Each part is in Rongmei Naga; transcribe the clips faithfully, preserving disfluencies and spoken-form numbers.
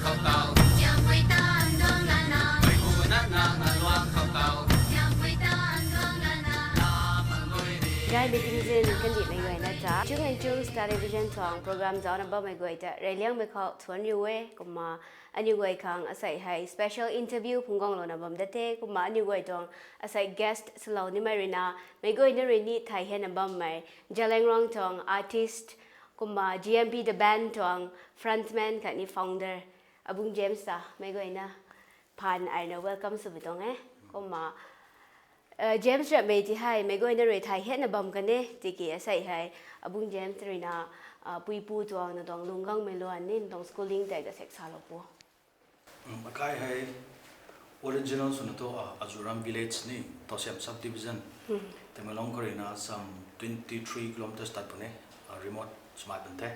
Gay meeting zin kandih mei guayna ta Chung and Chungs Television tuang program zaucna bammei guay ta reyliangmei khou thuanc riu e. Kumna aniu guay khang asei hei special interview phungc guanglouna bam da the. Kumna aniu guay tuang asei guest swlou nimei ruina meic guayna rui ni thei hena bammei Zeliangrong tuang artist kumna G M P The Band tuang frontman khatni founder Abung James ta meic guayna phaan aina welcome swmei tuang e. Kumna James Rapmei ti hei meic guayna rui thei hena bam kan e. Tiki asei hei Abung James ruina puipu tuang na tuang lungc guangmei luan ni na tuang schooling tei kasek salou pu. Akai hei original swna thu Azuram village ni, Tawsem subdivision, Tamenglong khou ruina some twenty three kilometers tat puni, remote swmei pun the.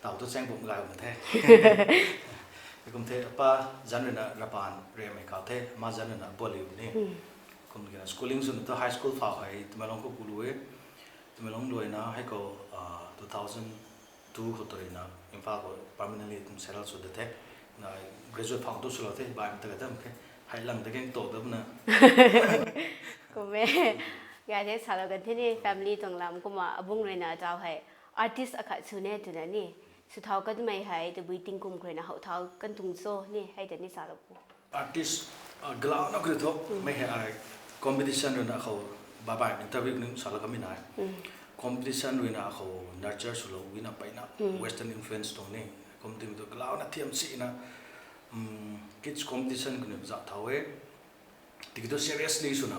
Taw thu chaeng pum gay pun the. Kum the, apa zanc ruina Rapan Rapmei kau the, ama zanc ruina Apualiu ni. Kum kina schooling swna thu high school phau hei Tamenglong khou ku lu e. Tamenglong luaina hei khou two thousand two khou tw ruina Imphal khou permanently kum settle sw da the. Graduate phau tu swlou the, baihmei ta kadam khe. Hei lang ta keng toh da na. Kum e. Gay the, salou kan the ni family tuang lam kumna Abung ruina taw hei artist akhat sw ne twna ni sw thau kanmei hei tabui tingkum khou ruina how thau kan tuang cho ni hei ta ni salou pu. Artist galauna kri thu mei hei ai competition ruina khou babai interview ni salou kanmei nai. Competition ruina khou nurture swlou wina mpeyna western influence tuang ni. Kum timei tu galauna thiam sina kids competition kaniw za thau e. Tiki thu seriously swna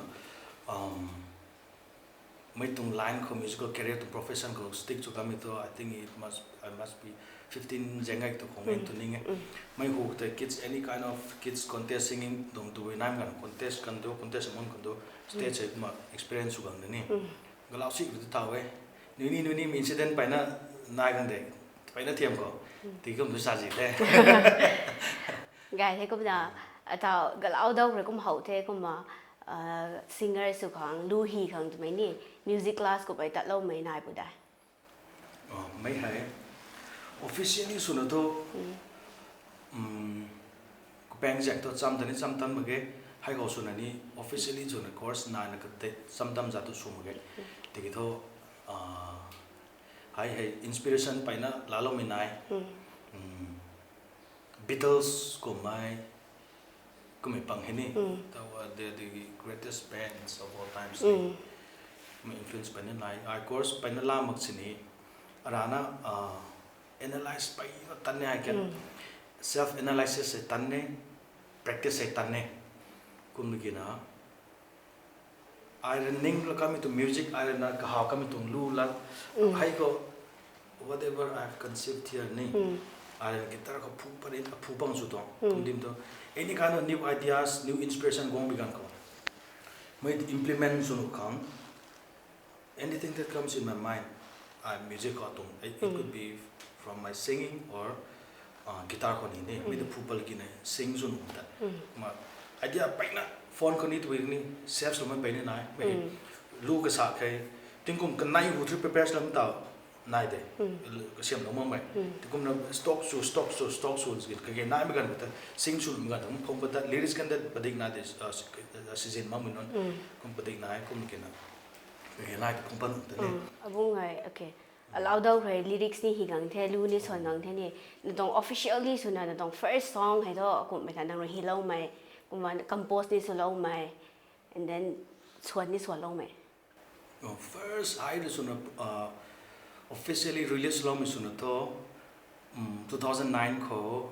mei tuang line khou musical career tuang profession khou stick sw kanmei thu I think it must I must be fifteen zengay tu khou nge tu ning e. Mei hu tei kids, any kind of kids contest, singing tuang tu nai ganv contest kan tu, contest mun kan tu, stage hei kumna experience sw gang ni. Galau si tu thau e. Nuni nuni incident mpeyna nai gang de, mpeyna thiam khou tiki kum tu sa zi the. Gay the kumna ataw galau dau khou rui kum how the kumna singer sw khang lu hy khang twmei ni music class kummei tatloumei nai pu de. Mei hei officially swna thu kapaeng zaeng thu cham ta ni cham tan mak ge. Hei khou swna ni officially swna course naina kate cham tam za tu sw mak ge. Tiki thu hei hei inspiration mpeyna laaloumei nai. Beatles kummei, kummei pang hei ni, the the greatest bands of all times ni. Kummei influence mpeyna nai. Ai course mpeyna laa mak sini arana analyze mpeyna tan ni, I can self analysis hei tan ni, practice hei tan ni. Kumna kina ai rui ning la kamei tuang music, ai ruina kahaw kamei tuang lu lat, hei khou whatever I have conceived here ni, ai ruina guitar khou phu parin aphu bang sw tuang kum dim tu, any kind of new ideas, new inspiration guang bi ganv khou mei implement sw nuh khang, anything that comes in my mind, ai music khou tuang, it could be from my singing or guitar khou ni ni mei ta phu pal kina sing sw nuh ta, kumna idea mpeyna phone khou ni tw ni save swmei mpeyna nai. Mei lu kasa khe, tingkum kanei hu three papers lam taw nai de, kasiamlou makmei. Tikumna stock sw stock sw stock sw kage naimei ganv khou ta sing sw nuhmei ganv ta phone khou ta lyrics kan ta padik nai de, season makmei nunc kum padik nai kum kina kage nai ta phone pat nuh ta ni. Abung hei okay, alaudau rui lyrics ni hy gang the, lu ni swan gang the ni. Na tuang officially swna na tuang first song hei thu kumhmei kha nang rui hyloumei, kumna compose ni swloumei, and then swan ni swanloumei? First ai rui swna officially release loumei swna thu two thousand nine khou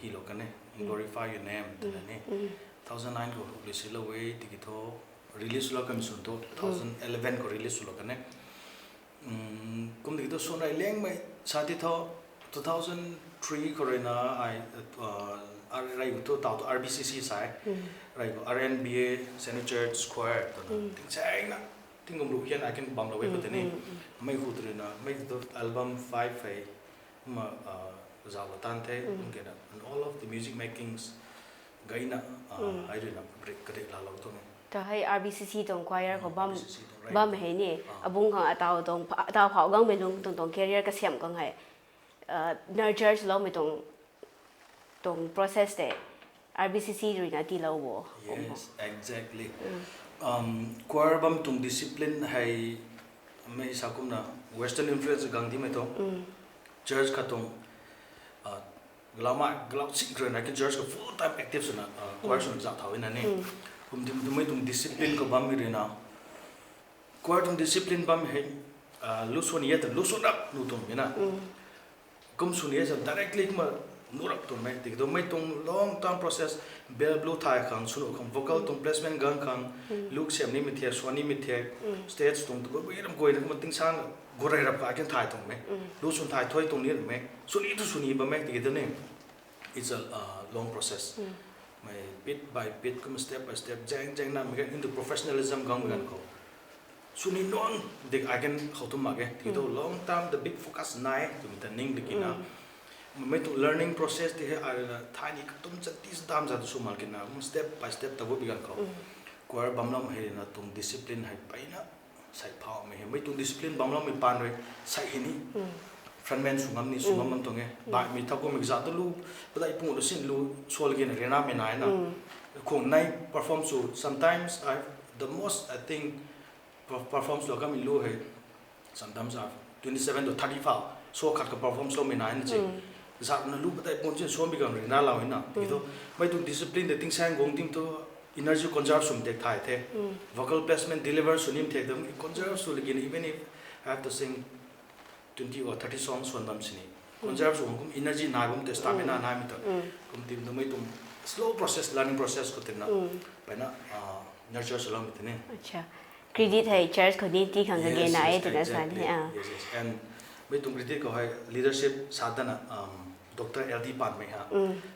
hylou kan e, Glorify Your Name twna ni. Two thousand nine khou release lou e, tiki thu release lou kamei swna thu two thousand eleven khou release swlou kan e. Kum tiki thu swan rey liangmei sa ti thu two thousand three khou ruina ai rey khou thu taw tu R B C C sa e, rey khou R N B A, Central Church Choir twna tingsaengna tingkum ruh hian ai kan bamlou e khou tei ni. Mei khou tei ruina mei tu album five hei kumna zauclou tan the, kum kena and all of the music makings gayna ai ruina kadik laalou tuang e. Ta hei R B C C tuang choir khou bam, bam hei ni, abung khang ataw tuang, ataw phau gangmei lung tuang tuang career kasiamh khang hei nurture swloumei tuang tuang process tei R B C C ruina tiilou bo. Yes, exactly. Um, choir bam tuang discipline hei mei sa kumna Western influence gang dimei tuang. Church kha tuang, uh, galau ma galau sik ruina ki church ka full time active swna, uh, choir swna zat thau na ni. Kum dim tumei tuang discipline ka bam mi ruina. Choir tuang discipline bam hei, uh, lu swan ye ta lu swan rap nu tuang mi na. Kum swan ye zan directly kumna nu rap tuang mei. Tiki tumei tuang long term process, bell blue thai khang, sunu khang, vocal tuang placement gang khang, lu siam ni mi thiak, swan ni mi thiak, stage tuang tu bui ram koi na kumna ting sang gurai rap ka ken thai tuang mei. Lu swan thai thoi tuang ni mei. Swan ni tu swan ni bam mei, tiki tu ni. It's a, uh, long process. Mei bit by bit, kum step by step, jang jang na mei gan into professionalism gang mei gan khou. Suni nuang dik ai kan khou tu mak e. Tiki tu long term the big focus nai, tu mi ta ning dik na. Mei tu learning process ti hei ai na thai ni katum chan ti dam za tu sw mal kina, step by step ta gu bi gan khou. Choir bam lam hei na tuang discipline hei pai na, sai phau mei hei. Mei tuang discipline bam lam mei pan rui, sai hei ni. Frontman sw ngam ni, sw ngam ngam tuang e. Bai mi thau kum exam tu lu, padai pung lu sin lu, sual gin rena mei nai na. Khung nai perform sw, sometimes I, the most, I think, per-, perform sw kam in lu hei. Sometimes I twenty seven to thirty four, so khat ka perform sw mei nai na chi. Zat na lu padai pung chin sw mi gan rena lau na. Tiki tu, mei tuang discipline de ting sang gong tim tu, energy conserve sw mi tek thai the. Vocal placement deliver sw ni mi tek tu, conserve sw lagi na, even if I have to sing twenty or thirty songs swan bam sini. Conserve sw kum energy nai bam te, stamina nai mi ta. Kum tim tu mei tuang slow process, learning process khou tina. Pai na, ah, nurture sw lam mi ta ni. Acha. Credit hei church khou ni ti khang kage na e tina sa ni. Yes, yes. And mei tuang credit khou hei leadership sa dana, um, Doctor L D Panmei ha.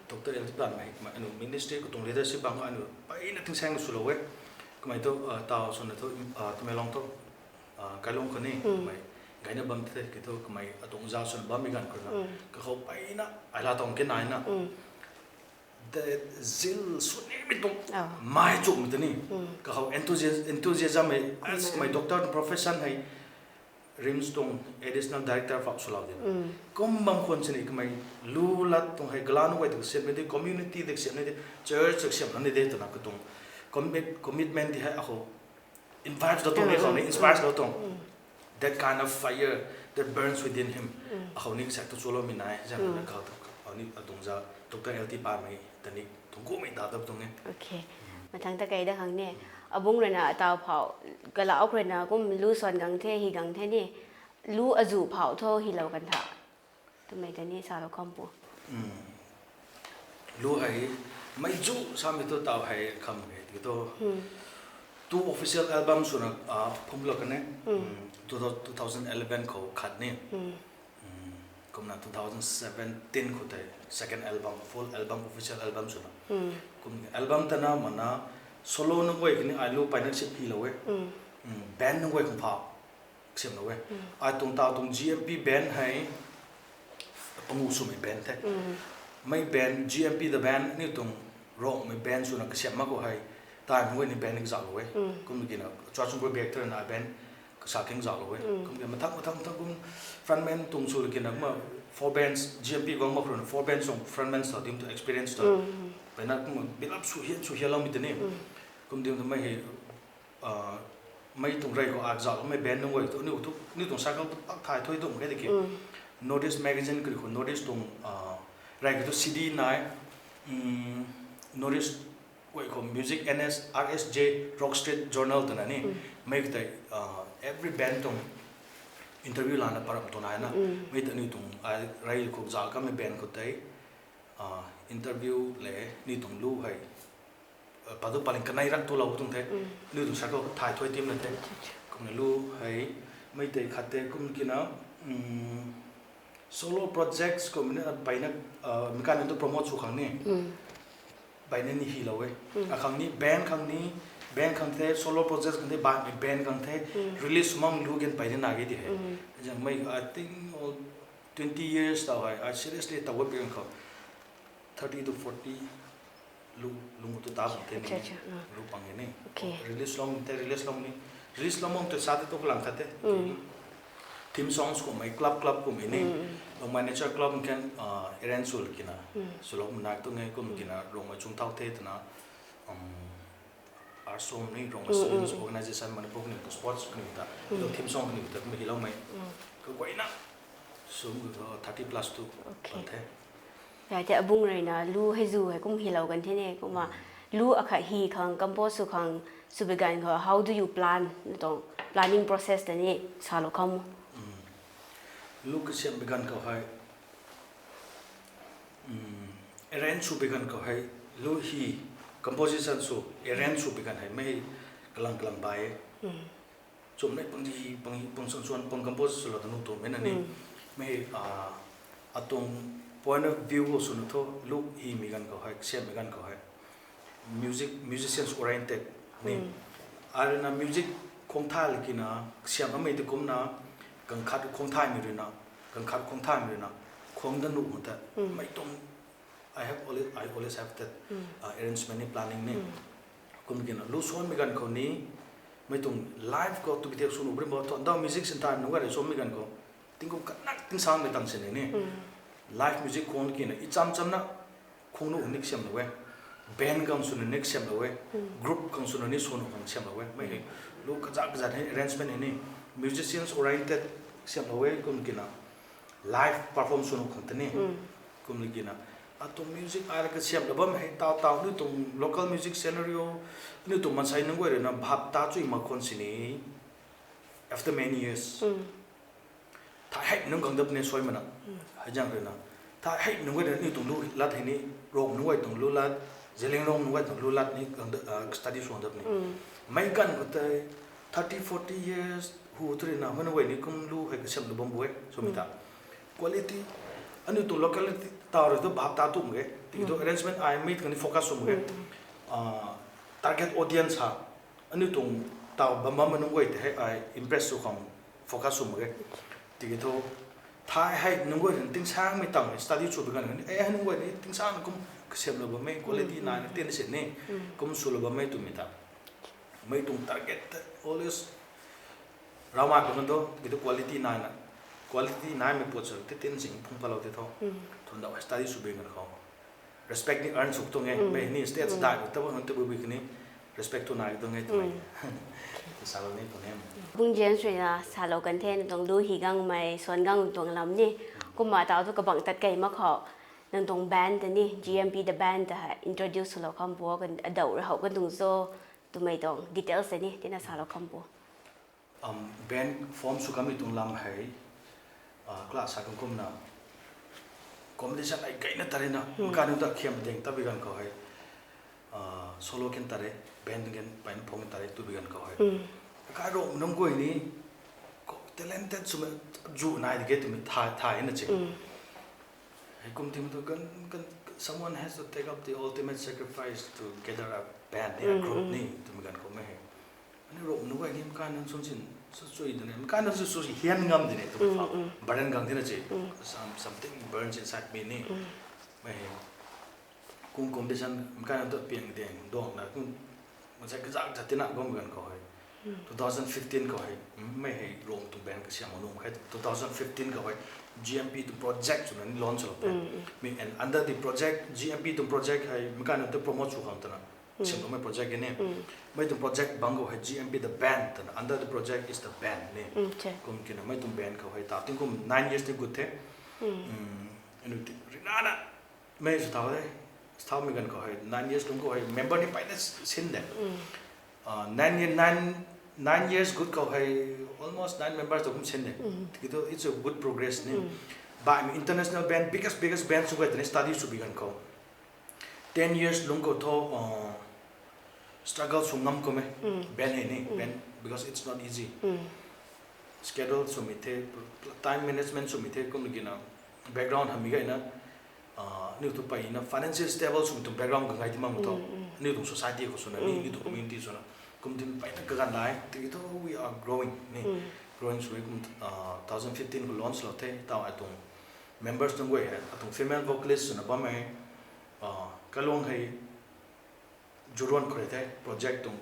Doctor L D Panmei, ma anu ministry khou tuang leadership bang anu pai na ting sang sw lo e. Kamei tu, ah, tau sw na tu, ah, Tamenglong tu, ah, Kailung khou ni, mei gaina bam the, ki tu kamei atuang za sw na bam mi gan khou na. Kakhou pai na, ai la tuang ke nai na. The zeal sw ni mi tuang, mai chuk mi ta ni. Kakhou enthusias-, enthusiasm hei, as my doctor profession hei, RIMS tuang additional director phau sw lau di na. Kum bam khwan sini kamei lu lat tuang hei, galau nunc guay tu siam ni de, community de siam ni de, church de siam ni de, tu na ka tuang commit-, commitment di hei akhou invite lo tuang, ni khou ni inspire lo tuang. That kind of fire that burns within him. Akhou ni sak tu chulo mi nai, zan na khou tu, akhou ni atuang za, Doctor L D Panmei, ta ni tuang gu mei ta dap tuang e. Okay. Mathang ta kai da khang ne. Abung rui na tau phau, galau rui na kum lu swan gang the, hi gang the ni. Lu azu phau tho hi lou kan tha. Tumei ta ni sa lo kham pu. Lu hei, mei zu sa mi tu tau hei kham e, tiki tu. Two official album sw na, ah, phum lo kan e. Two thou-, two thousand eleven khou khat ni. Kumna two thousand seventeen khou tei second album, full album, official album sw na. Kum album ta na mana solo nunc guay kini ai lu pai na sip hi lo e. Band nunc guay kum phau siam lo e. Ai tuang tau tuang G M P band hei pangu swmei band the. Mei band, G M P the band, ni tuang Rongmei band sw na kasiam mak khou hei, tai mei ni band kazauh lo e. Kum ki na, Chua Chung Project na band kasa keng zauh lo e. Kum ki mathang, mathang, mathang kum frontman tuang sw laki na, ma four bands, G M P guang mak khou na four bands tuang frontman sa dim tu experience ta. Pai na kum build up sw hian, sw hian lou mi ta ni. Kum dim tu mei hei, ah, mei tuang rey khou ak zauh mei band nunc guay tu, ni tu, ni tuang circle tu pak thai thui tuang khe tiki. North East Magazine kari khou North East tuang, ah, rey khou tu C D nai, North East guay khou Music N S, R S J, Rock Street Journal twna ni. Mei khou tei, ah, every band tuang interview lana param tu nai na. Mei ta ni tuang, ah, rey khou zauh kamei band khou tei, ah, interview le ni tuang lu hei. Padu paling kanei rak tu lou tuang the. Ni tuang circle thai thui tim na the. Kumna lu hei, mei tei khat tei kum ki na, solo projects kum ni pai na, mi kan tu promote sw khang ni. Pai na ni hi lou e. Akhang ni band khang ni, band khang the, solo projects khang the, band, band khang the, release mang lu gen pai ni na ge di hei. Zang mei, I think, all twenty years tau hei, I seriously tau wep khou. Thirty to forty lu, lu tu ta bang the ni. Lu pang ni. Release long the, release long ni. Release long mang tu sa te tu kalang khat te. Theme songs kummei club club kummei ni. Lungmei Nature Club kan arrange sw kina, swlou kumna tu nge kum kina Rongmei chung thau the twna, um, arsom ni Rongmei Students Organization Manipur ni sports ni ta, tu theme song ni ta kum hiloumei. Kaguayna sum thirty plus tu kan the. Rai the, abung rui na lu hei zu hei kum hilou kan the ni kumna, lu akhat hi khang compose sw khang sw bi ganv khou how do you plan, tuang planning process ta ni salou kham? Lu kasiam bi ganv khou hei, arrange sw bi ganv khou hei, lu hi composition sw, arrange sw bi ganv hei mei kalang kalang bai e. Chumnei pang hi pang hi pang suan suan pang compose swlou ta nu tu mei na ni, mei atuang point of view khou swna thu lu himei ganv khou hei, kasiammei ganv khou hei music, musicians oriented ni. Arui na music khang thay laki na, kasiam amei tu kumna, kang khat khang thaymei rui na, kang khat khang thaymei rui na, khang da nuh ta, mei tuang I have always, I always have that arrangement ni planning ni. Kum kina lu suanmei ganv khou ni, mei tuang live khou tu bi thek sw nuh brim bo thu, ndau music sin thay nunc gay rui suanmei ganv khou, tingkum kanak tingsangmei tang sini ni, live music khang kina i cham chamna khang nuh ni kasiamlou e. Band khang swna ni kasiamlou e. Group khang swna ni sw nuh khang kasiamlou e. Mei hei lu kazat kazat hei arrangement hei ni musicians oriented kasiamlou e kum kina live perform sw nuh khang ta ni. Kum kina atuang music ai la kasiamlou bam hei taw taw aniu tuang local music scenario, aniu tuang mansei nunc guay rui na bhap ta chuy mak khwan sini, after many years, thay hei nunc gang dap ni suai mana, hei zaeng rui na, thay hei nunc guay rui na aniu tuang lu lat hei ni, Rong nunc guay tuang lu lat, Zeliangrong nunc guay tuang lu lat ni gang da, study sw dap ni. Mei ganv khou tei thirty forty years hu tu rui na huna guay ni kum lu hei kasiamlou bam bu e swmei ta, quality, aniu tuang locality taw rui tu bhap ta tu mak ge, tiki thu arrangement ai mei khang ni focus sw mak ge. Target audience ha, aniu tuang taw bam bammei nunc guay tei hei ai impress sw khang focus sw mak ge. Tiki thu thay hei nunc guay rui na tingsangmei tang study sw bi ganv ni, e hei nunc guay ni tingsang kum kasiamlou bammei quality naina tin si ni, kum swlou bammei twmei ta, mei tuang target ta always Ravmei khou na tu, tiki thu quality naina, quality naimei puat sw ti tin sing phung palou ti thu, thun dau study sw bi ganv khou respect ni earn sw tuang e, mei ni stage dai khou tabui hang tabui bi kani respect thu nai tuang e twmei salou ni tuang e. Bung James rui na salou kan the, nang tuang lu hi gangmei, suan gang tuang lam ni. Kumna taw thu kabang tat kei mak khou, nang tuang band ta ni, G M P the band ta hei introduce swlou kham pu, kan adau rui how kan tuang zo, twmei tuang details ta ni tina salou kham pu. Band form sw kamei tuang lam hei, class sa kan kumna competition ai gayna ta rui na, mkanu ta khiam ding ta bi ganv khou hei, solo kan ta re, band kan paina phong ta re tu bi ganv khou hei, kai Rong nunc guay ni talented swmei zu nai di ge twmei thay thay na chi. Hei kum tim tu kan, kan, someone has to take up the ultimate sacrifice to gather a band, a group ni twmei ganv khou mei hei, aniu Rong nunc guay ni mkanu swn sin, sw chui dine, mkanu sw sw hian ngam dine twmei khou, burden gang tina chi, some, something burns inside me ni. Mei hei kum competition mkanu tu piang ding duangna kum, mansei kazak zat tina guang ganv khou hei, two thousand fifteen khou hei, mei hei Rong tuang band kasiam nuh khe, two thousand fifteen khou hei G M P tuang project swna ni launch swlou the. Mi and under the project, G M P tuang project hei mkanu tu promote sw khang twna siamloumei project e ni. Mei tuang project bang khou hei G M P the band twna, under the project is the band ni. Kum kina mei tuang band khou hei ta tingkum nine years ni gut the. Aniu ti rina na mei sw thau de, sw thaumei ganv khou hei nine years lungc khou hei member ni paina sin de. Nine year, nine, nine years gut khou hei almost nine members tu kum sin de. Tiki thu it's a good progress ni. Baihmei international band, biggest, biggest band sw guay tei ni study sw bi ganv khou, ten years lungc khou thu struggle sw ngam khou mei, band hei ni band, because it's not easy. Schedule swmei the, time management swmei the, kum kina background hamhmei gayna, aniu tu paina financial stable swmei tuang background kangai ti mak thu, aniu tuang society khou swna ni, aniu tuang community swna, kum tim paina kaganv lai, tiki thu we are growing ni. Growing swmei kum, two thousand fifteen khou launch lou the, taw ai tuang members nunc guay hei atuang female vocalist swna bammei, kaluang hei Juruan khou rui the, project tuang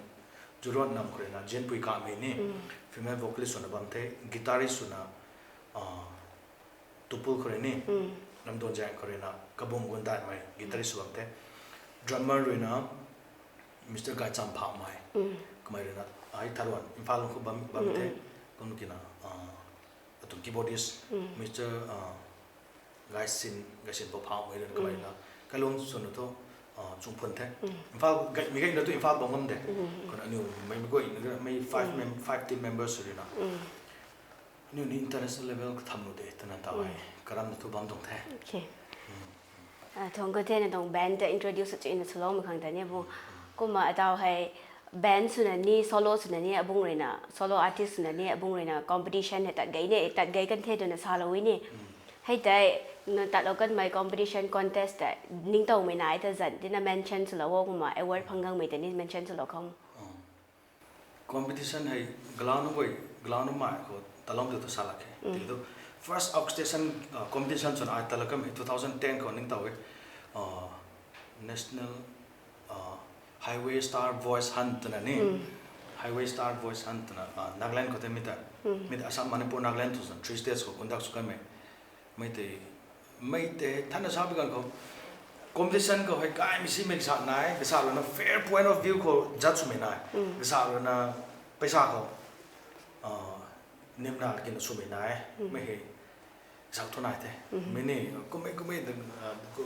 Juruan nam khou rui na Jinpui Kamei ni female vocalist swna bam the, guitarist swna Tupul khou rui ni, Ramdon Jaeng khou rui na Kabum Gundaimei guitarist sw bam the. Drummer rui na Mister Gaicham Phaomei. Kamei rui na ai Tharuan, Imphal lung khou bam bam the. Kum kina atuang keyboardist Mister Gaisin Gaisin Pau Phaomei rui na kamei na kalung swna thu chungphun the. Imphal mi gayna tu Imphal bam ngam de. Kumna aniu mei mi guay na mei five mem five team members rui na aniu ni international level katham nu de twna taw hei karam na thu bam tuang the. Thangc ka thena tuang band ta introduce chuina swloumei khang ta ni bu. Kumna ataw hei band swna ni, solo swna ni, abung rui na solo artist swna ni abung rui na competition hei tat gei ni, tat gei kan the twna salou e ni. Hei tei na tatlou kanmei competition, contest ta ningtowmei nai ta zan tina mention swlou o, kumna award phang gangmei ta ni mention swlou khang. Competition hei galau nunc guay, galau nunc mai khou talou tu tu sa lak khe tiki tu. First outstation competition swna ai talou kanmei two thousand ten khou ningtow e. National Highway Star Voice Hunt twna ni, Highway Star Voice Hunt twna Nagaland khou the mi ta, mi ta Assam, Manipur, Nagaland tu san three states khou conduct sw kanmei. Mei tei, mei tei thana sa bi ganv khou competition khou hei gaymei simei kasa nai, kasa rui na fair point of view khou judge swmei nai, kasa rui na paisa khou nimna kina swmei nai, mei hei sak thu nai the. Mei ni kummei kummei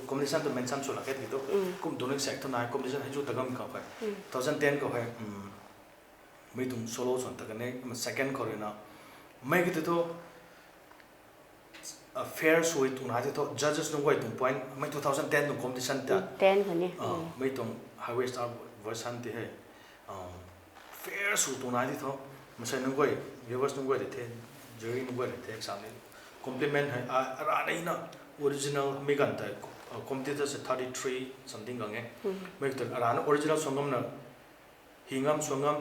competition tu mention sw lak khe tiki tu, kum tu ni sak thu nai, competition hei zu ta gam khou hei two thousand ten khou hei mei tuang solo swan ta kan e. Kumna second khou rui na mei ki tu thu fair sw tuang nai ti thu, judges nunc guay tuang point, mei two thousand ten tuang competition ta, ten khou ni, mei tuang Highway Star Voice Hunt ti hei fair sw tuang nai ti thu, masei nunc guay, viewers nunc guay rui the, jury nunc guay rui the, exam ni compliment hei arana na original mei ganv tei competitors thirty three something gang e. Mei tu arana original sw ngamna, hi ngam, sw ngam,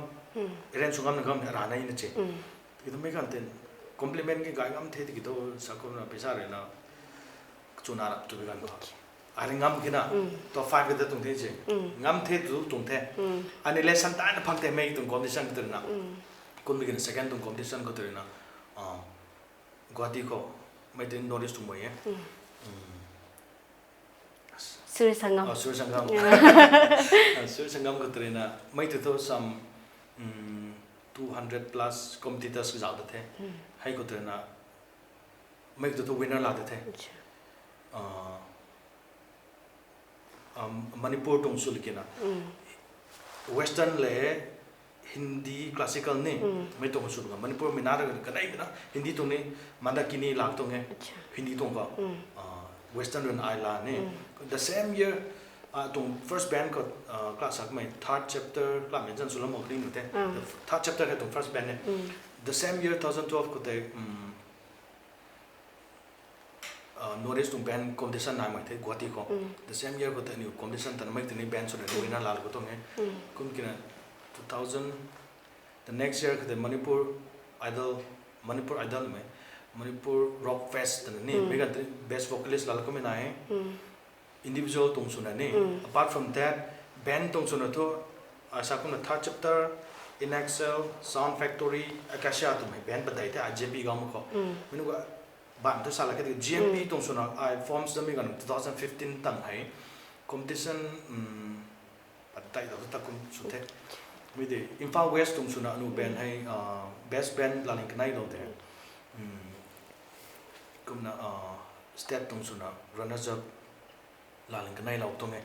arrange sw ngamna gam arana na che. Tiki tu mei ganv tei compliment ki gay ngam the tiki tu sa kumna paisa rui na chuna rap tu bi ganv khou, ari ngam kina top five kata tuang the che. Ngam the tu tuang the. Ani lesson ta na phang the mei tuang competition kata rui na. Kum kina second tuang competition kata rui na Guwahati khou, mei tei North East tuang mei e. Suri Sangam. Suri Sangam khou tei rui na mei tei thu some two hundred plus competitors zauh ta the. Hei khou tei rui na mei tei thu winner la ta the. Manipur tuang sw li kina, western le Hindi classical ni, mei tuang sw nga Manipur mei na ra kaneimei na Hindi tuang ni, Mandakini lak tuang e, Hindi tuang khou, western run ai la ni. The same year tuang first band khou class sakmei third chapter class mention sw lam mak ni te, third chapter hei tuang first band e. The same year two thousand twelve khou tei North East tuang band competition naimei the Guwahati khou. The same year khou tei aniu competition tan mei tei ni band sw rui winner lal khou tuang e. Kum kina two thousand, the next year khou tei Manipur Idol, Manipur Idol mei, Manipur Rock Fest twna ni mei ganv tei best vocalist lal khou mei nai e. Individual tuang swna ni. Apart from that, band tuang swna thu, ai sa kumna third chapter, In Excel, Sound Factory, Acacia twmei band padeih the I J P gam khou. Mei nunc guay bam thu sa lak khe tiki G M P tuang swna ai forms damei ganv two thousand fifteen tang hei competition padeih ta ta kum sw the. Mei tei Imphal West tuang swna aniu band hei best band laling kaneilou the. Kumna state tuang swna runners up laling kaneilou tuang e.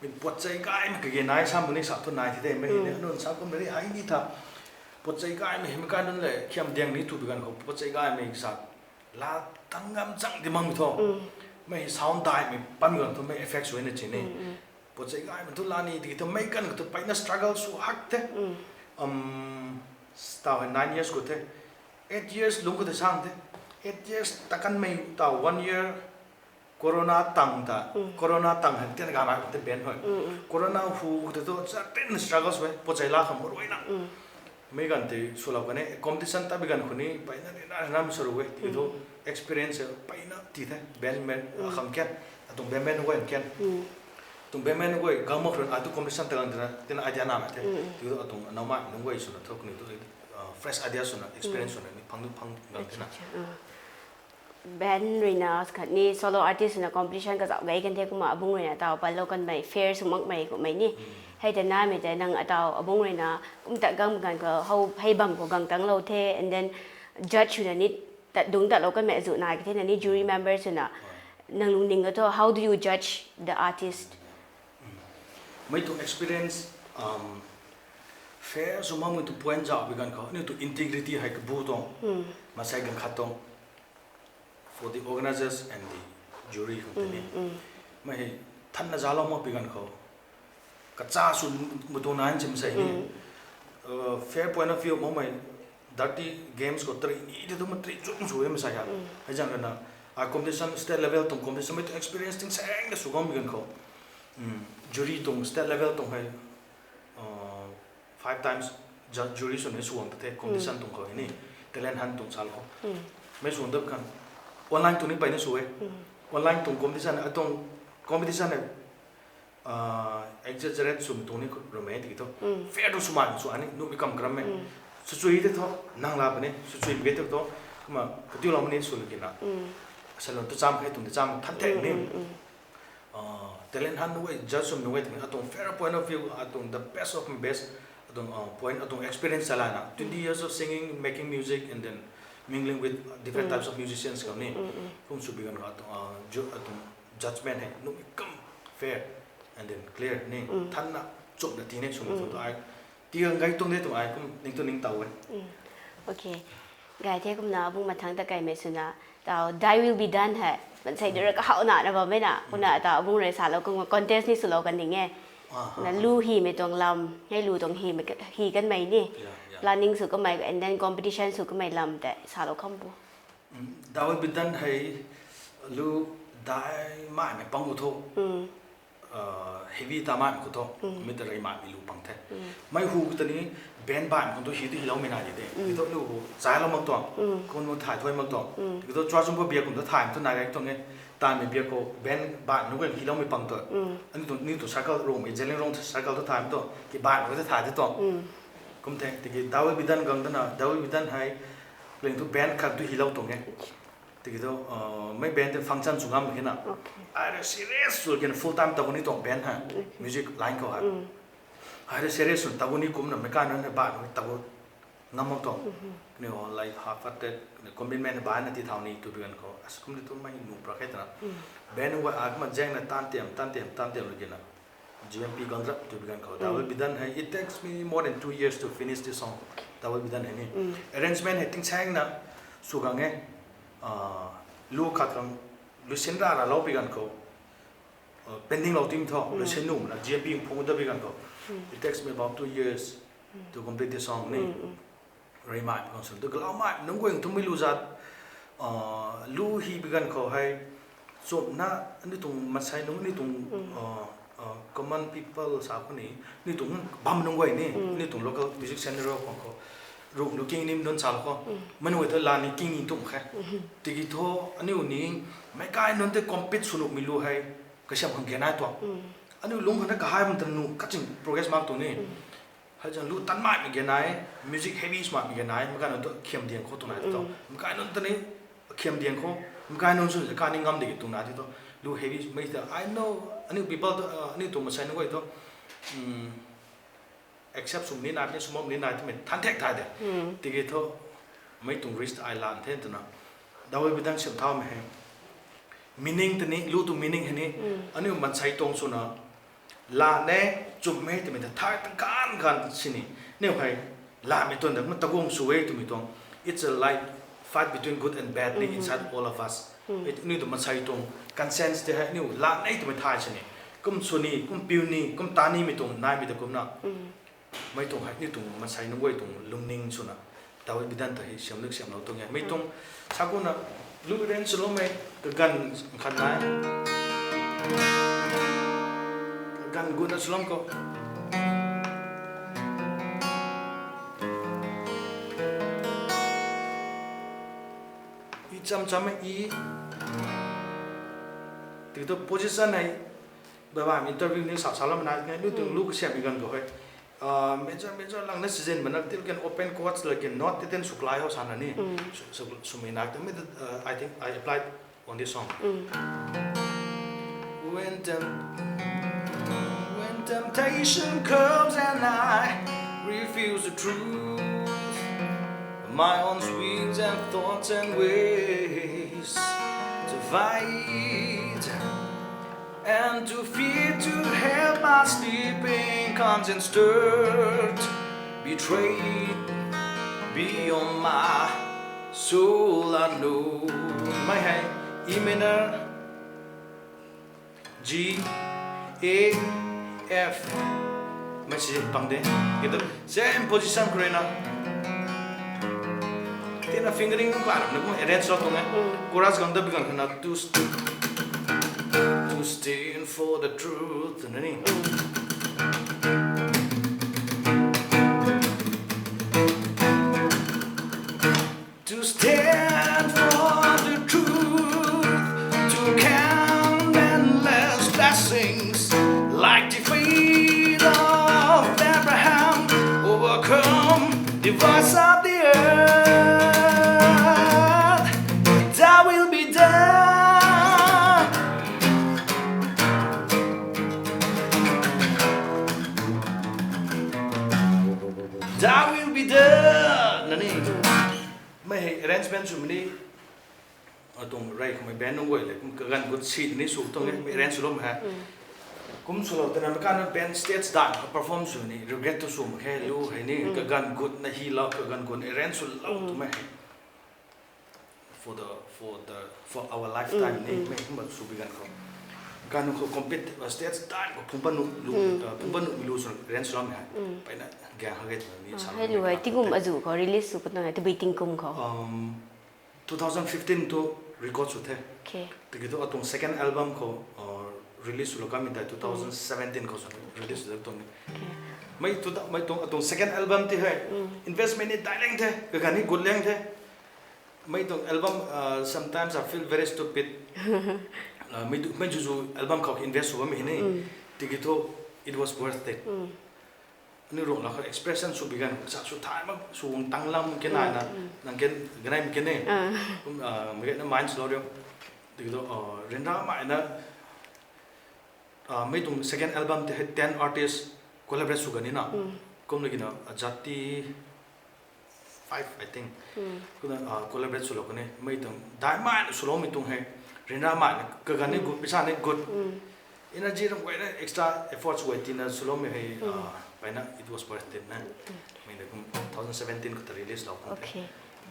Mei puatchei gaymei kage nai sa muni sa thu nai the de mei ni aniu sa kumna ri hei ni tha. Puatchei gaymei hei mei kai nunc le khiam diang ni tu bi ganv khou puatchei gaymei sa la tang ngam chang di makmei thu. Mei sound daihmei pan ganv thu mei effect sw e na chi ni. Puatchei gaymei thu la ni tiki thu mei ganv khou thu peyna struggle sw hak the. Taw hei nine years khou the. Eight years lungc khou tei sang the. Eight years ta kanmei taw one year Corona tang ta, Corona tang hei tian ganai khou tei band hei, Corona hu khou tei tu certain struggles e, puatchei la kham ruina. Mei ganv tei swlou kan e, competition ta bi ganv khou ni peyna rina rina mei sa ru e tiki thu experience peyna ti the, band man akhang kan, atuang band man nunc guay kan, atuang band man nunc guay gang mak run atu competition ta gang tina tina idea namei the. Tiki thu atuang naumai nunc guay swna thu kaniw tu fresh idea swna experience swna ni phang phang gang thena. Band ruina khatni solo artist ruina competition kazauh gei kan the kumna abung ruina taw patlou kanmei fair sw makmei kummei ni. Hei ta namei tei nang ataw abung ruina kum ta gang ganv khou how hei bam khou gang tanglou the, and then judge swna ni tat dungc tatlou kanmei azuh nai ka the na ni jury members swna nang lungning ka thu, how do you judge the artist? Mei tuang experience, fair sw makmei tuang point zauh bi ganv khou aniu tuang integrity hei kabu tuang, maansei ganv khat tuang, for the organizers and the jury khang tei ni, mei hei thanna zalou mak bi ganv khou kacha sw matuang nai si masei ni, fair point of view makmei, dirty games khou tari ni tei tu ma tari chung sw e masei ha. Hei zang ruina ai competition, state level tuang competition mei tuang experience tingsaeng ta sw guang bi ganv khou jury tuang, state level tuang hei five times jury swna hei suang ta the competition tuang khou hei ni, talent hunt tuang salou khou. Mei suang dat kan online tuang ni peyna sw e. Online tuang competition, atuang competition hei exaggerate swmei tuang ni khou ramei tiki thu, fair tuang swmei sw ani nuhmei kam karam e. Swchui tei thu nang la puni, swchui mak ge tei thu, kumna katiulou mani sw lukina, salou tu cham khe tuang tei cham than the ni. Talent hunt nunc guay, judge swmei nunc guay tei atuang fair point of view, atuang the best of my best, atuang point, atuang experience chalana twenty years of singing, making music and then mingling with different types of musicians khou ni, kum sw bi ganv khou atuang judgment hei nuhmei kam fair and then clear ni, thanna chumna tina swmei tuang tu ai tiang gay tuang de tuang ai kum ning tu ning taw e. Gay the. Kumna abung mathangc ta kaimei swna taw Thy Will Be Done hei maansei du ra kahowna na bammei na kumna taw abung rui salou kumna contest ni swlou kan ding e. Na lu hymei tuang lam hei, lu tuang hymei, hy kanmei ni, planning sw kamei and then competition sw kamei lam tei salou kham bo. Thy Will Be Done hei lu daimaimei pang khou thu, heavy ta maimei khou thu, mi ta reymaimei lu pang the. Mei hu ta ni band baihmei khou thu hy tu hyloumei nai di de, mi thu lu hu chailou mak tuang, kum nu thay thuai mak tuang, tiki thu chuachunpou biak kum thu thaymei thu nai gay tuang e. Tanmei biak khou band baihmei nunc guay hyloumei pang tu, aniu tuang, aniu tuang circle Rongmei, Zeliangrong circle tu thaymei tu ki baihmei khou thu thay de tuang. Kum the, tiki Thy Will Be Done gang dana, Thy Will Be Done hei kaling thu band khat tu hylou tuang e. Tiki thu mei band tei function sw ngam khe na, ai rui serious sw kina full time tagu ni tuang band hei, music line khou hei, ai rui serious sw tagu ni kumna meic kai nunc hei baihmei tagu ngam mak tuang, kaniw like half-hearted commitment baihna ti thau ni tw bi ganv khou as kum ni tu mei nuh pra khe twna, band nunc guay ai kumna zaengna tan tiam tan tiam tan tiam lukina, G M P gang rap tw bi ganv khou Thy Will Be Done hei, it takes me more than two years to finish this song. Thy Will Be Done hei ni arrangement hei tingsaengna sw gang e. Lu khat khang lusin ra ralou bi ganv khou, pending lou tim thu lusin nuh na G M P phung da bi ganv khou, it takes me about two years to complete this song ni. Reymaimei khang swn tu galaumei nunc guay thu mei lu zat lu hy bi ganv khou hei, chumna aniu tuang maansei nunc, aniu tuang common people sa khou ni, aniu tuang bam nunc guay ni, aniu tuang local music scene khang khou, rung lu king nim nunc salou khou, mei nunc guay thu la ni king ni tum khe. Tiki thu aniu ni meic kai nunc tei compete sw nuhmei lu hei kasiam khang ganai tuang. Aniu lungc khang na kahai bam tan nu kaching progress mak tuang ni. Hei zang lu tanmaimei ganai, music heavy swmaimei ganai, meic kai nunc tu khiam diang khou tuang nai tu, meic kai nunc ta ni khiam diang khou, meic kai nunc sw kani ngam di tuang nai tu, lu heavy mei ta I know, aniu people tu, aniu tuang maansei nunc guay thu accept sw ni nai, ni sw mak ni nai twmei than thek thay de. Tiki thu mei tuang risk ai lan the twna, Thy Will Be Done siam thaumei hei, meaning ta ni, lu tuang meaning hei ni, aniu maansei tuang swna la ne, chumh e twmei ta thay tang ganv ganv sini, aniu hei lamei tuang da kumna taguang sw e twmei tuang, it's a, like, fight between good and bad ni inside all of us. Aniu tuang maansei tuang conscience tei hei aniu la ne twmei thay sini, kum sw ni, kum piu ni, kum ta nimei tuang naimei ta kumna, mei tuang hei aniu tuang maansei nunc guay tuang lungning swna Thy Will Be Done ta hei siam luk siamlou tuang e. Mei tuang sa kumna lu ren swloumei kaganv khat nai, kaganv gutna swlou khou, i cham cham e i, tiki thu position hei, baihmei interview ni sa saloumei nai, aniu tuang lu kasiammei ganv khou hei, Uh, major major lang na season mana til ken open chords la ken note ti ten suklai ho sana ni. Su- su- sumina te mi, uh, I think I applied on this song. When temp- when temptation comes and I refuse the truth, my own sweets and thoughts and ways to fight, and to fear to have my sleeping conscience stirred, betrayed beyond my soul unknown. Mei hei E minor, G, A, F. Mei si pang de. Kida same position khou rui na. Tina fingering kum karam na kum arrange sw tuang e. Chorus gang da bi gang na to st- to stand for the truth na ni. To stand for the truth, to count endless blessings, like the faith of Abraham, overcome the voice of the earth. Thy will be done. Thy will be done. Na ni. Mei hei arrangement sw mei ni. Atuang rey khou mei band nunc guay le kum kaganv gut si ni sw tuang e, mei arrange swlou mei hei. Kum swlou tana mei kana band stage dan khou perform sw ni regret tu sw mak khe lu hei ni, kaganv gut na hi lou, kaganv gut arrange swlou tu mei hei. For the, for the, for our lifetime ni, mei kumna sw bi ganv khou. Ganv khou compete, uh, stage dan khou phungc pat nuh lu, uh, phungc pat nuh mi lu sw arrange swlou mei hei. Mpeyna gang ha ge twna ni sa hei lu hei, tingkum azu khou release sw pat nang e, tabui tingkum khou. Um, two thousand fifteen tu record sw the. Tiki thu atuang second album khou, uh, release swlou kamei tei two thousand seventeen khou sw release sw tuang ni. Mei tu ta, mei tuang, atuang second album ti hei investment ni dai liang the, kaganv ni gut liang the. Mei tuang album, uh, sometimes I feel very stupid. Uh, mei tu, mei zuzu album khou invest sw bammei hei ni. Tiki thu, it was worth it. Aniu Ruanglat khou expression sw bi ganv khou sa sw thay mak, sw guang tang lam ke nai na, nang ken ganei mi ken e. Kum, uh, mei na mind slow riu. Tiki thu, uh, ryanramei na, uh, mei tuang second album tei hei ten artist collaborate sw ganv ni na. Kum lagi na, uh, Jati five, I think. Kumna, uh, collaborate swlou kan e. Mei tuang daihmei na swloumei tuang hei. Ryanramei na kaganv ni gut, pisa ni gut. Energy ram guay na extra efforts guay tina swloumei hei, uh, mpeyna it was worth it na. Mei na kum two thousand seventeen khou ta release lou kan the.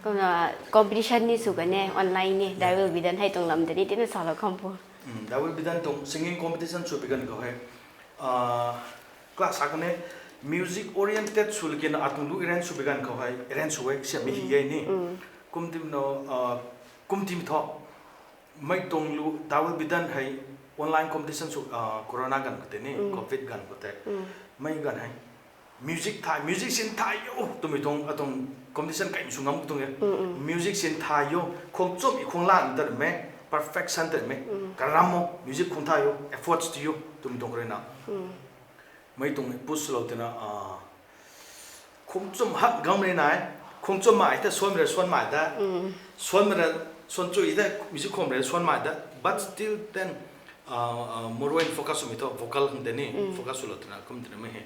Kumna competition ni sw kan e, online ni, Thy Will Be Done hei tuang lam tei ni tina salou kham pu. Mm, Thy Will Be Done tuang singing competition sw bi ganv khou hei. Ah, class sa kan e, music oriented sw laki na atuang lu arrange sw bi ganv khou hei, arrange sw e, siam mi hi e ni. Kum tim no, ah, kum tim thu, mei tuang lu Thy Will Be Done hei online competition sw, ah, corona ganv khou tei ni, covid ganv khou tei. Mei ganv hei music thay, musician thay o twmei tuang, atuang competition kaimei sw ngam tuang e. Musician thay o, khwang chum i khwang lan ta mei, perfection ta mei, karam o, music khwang thay o, efforts ti o twmei tuang khou rui na. Mei tuang push lou tina, ah, khwang chum hak gam rui nai, khwang chummei ta suanmei rui suanmei ta, suanmei rui suan chui ta, music khwang rui suanmei ta, but still then, ah, ah, more in focus swmei thu vocal khang tei ni focus swlou tina kum tina mei hei.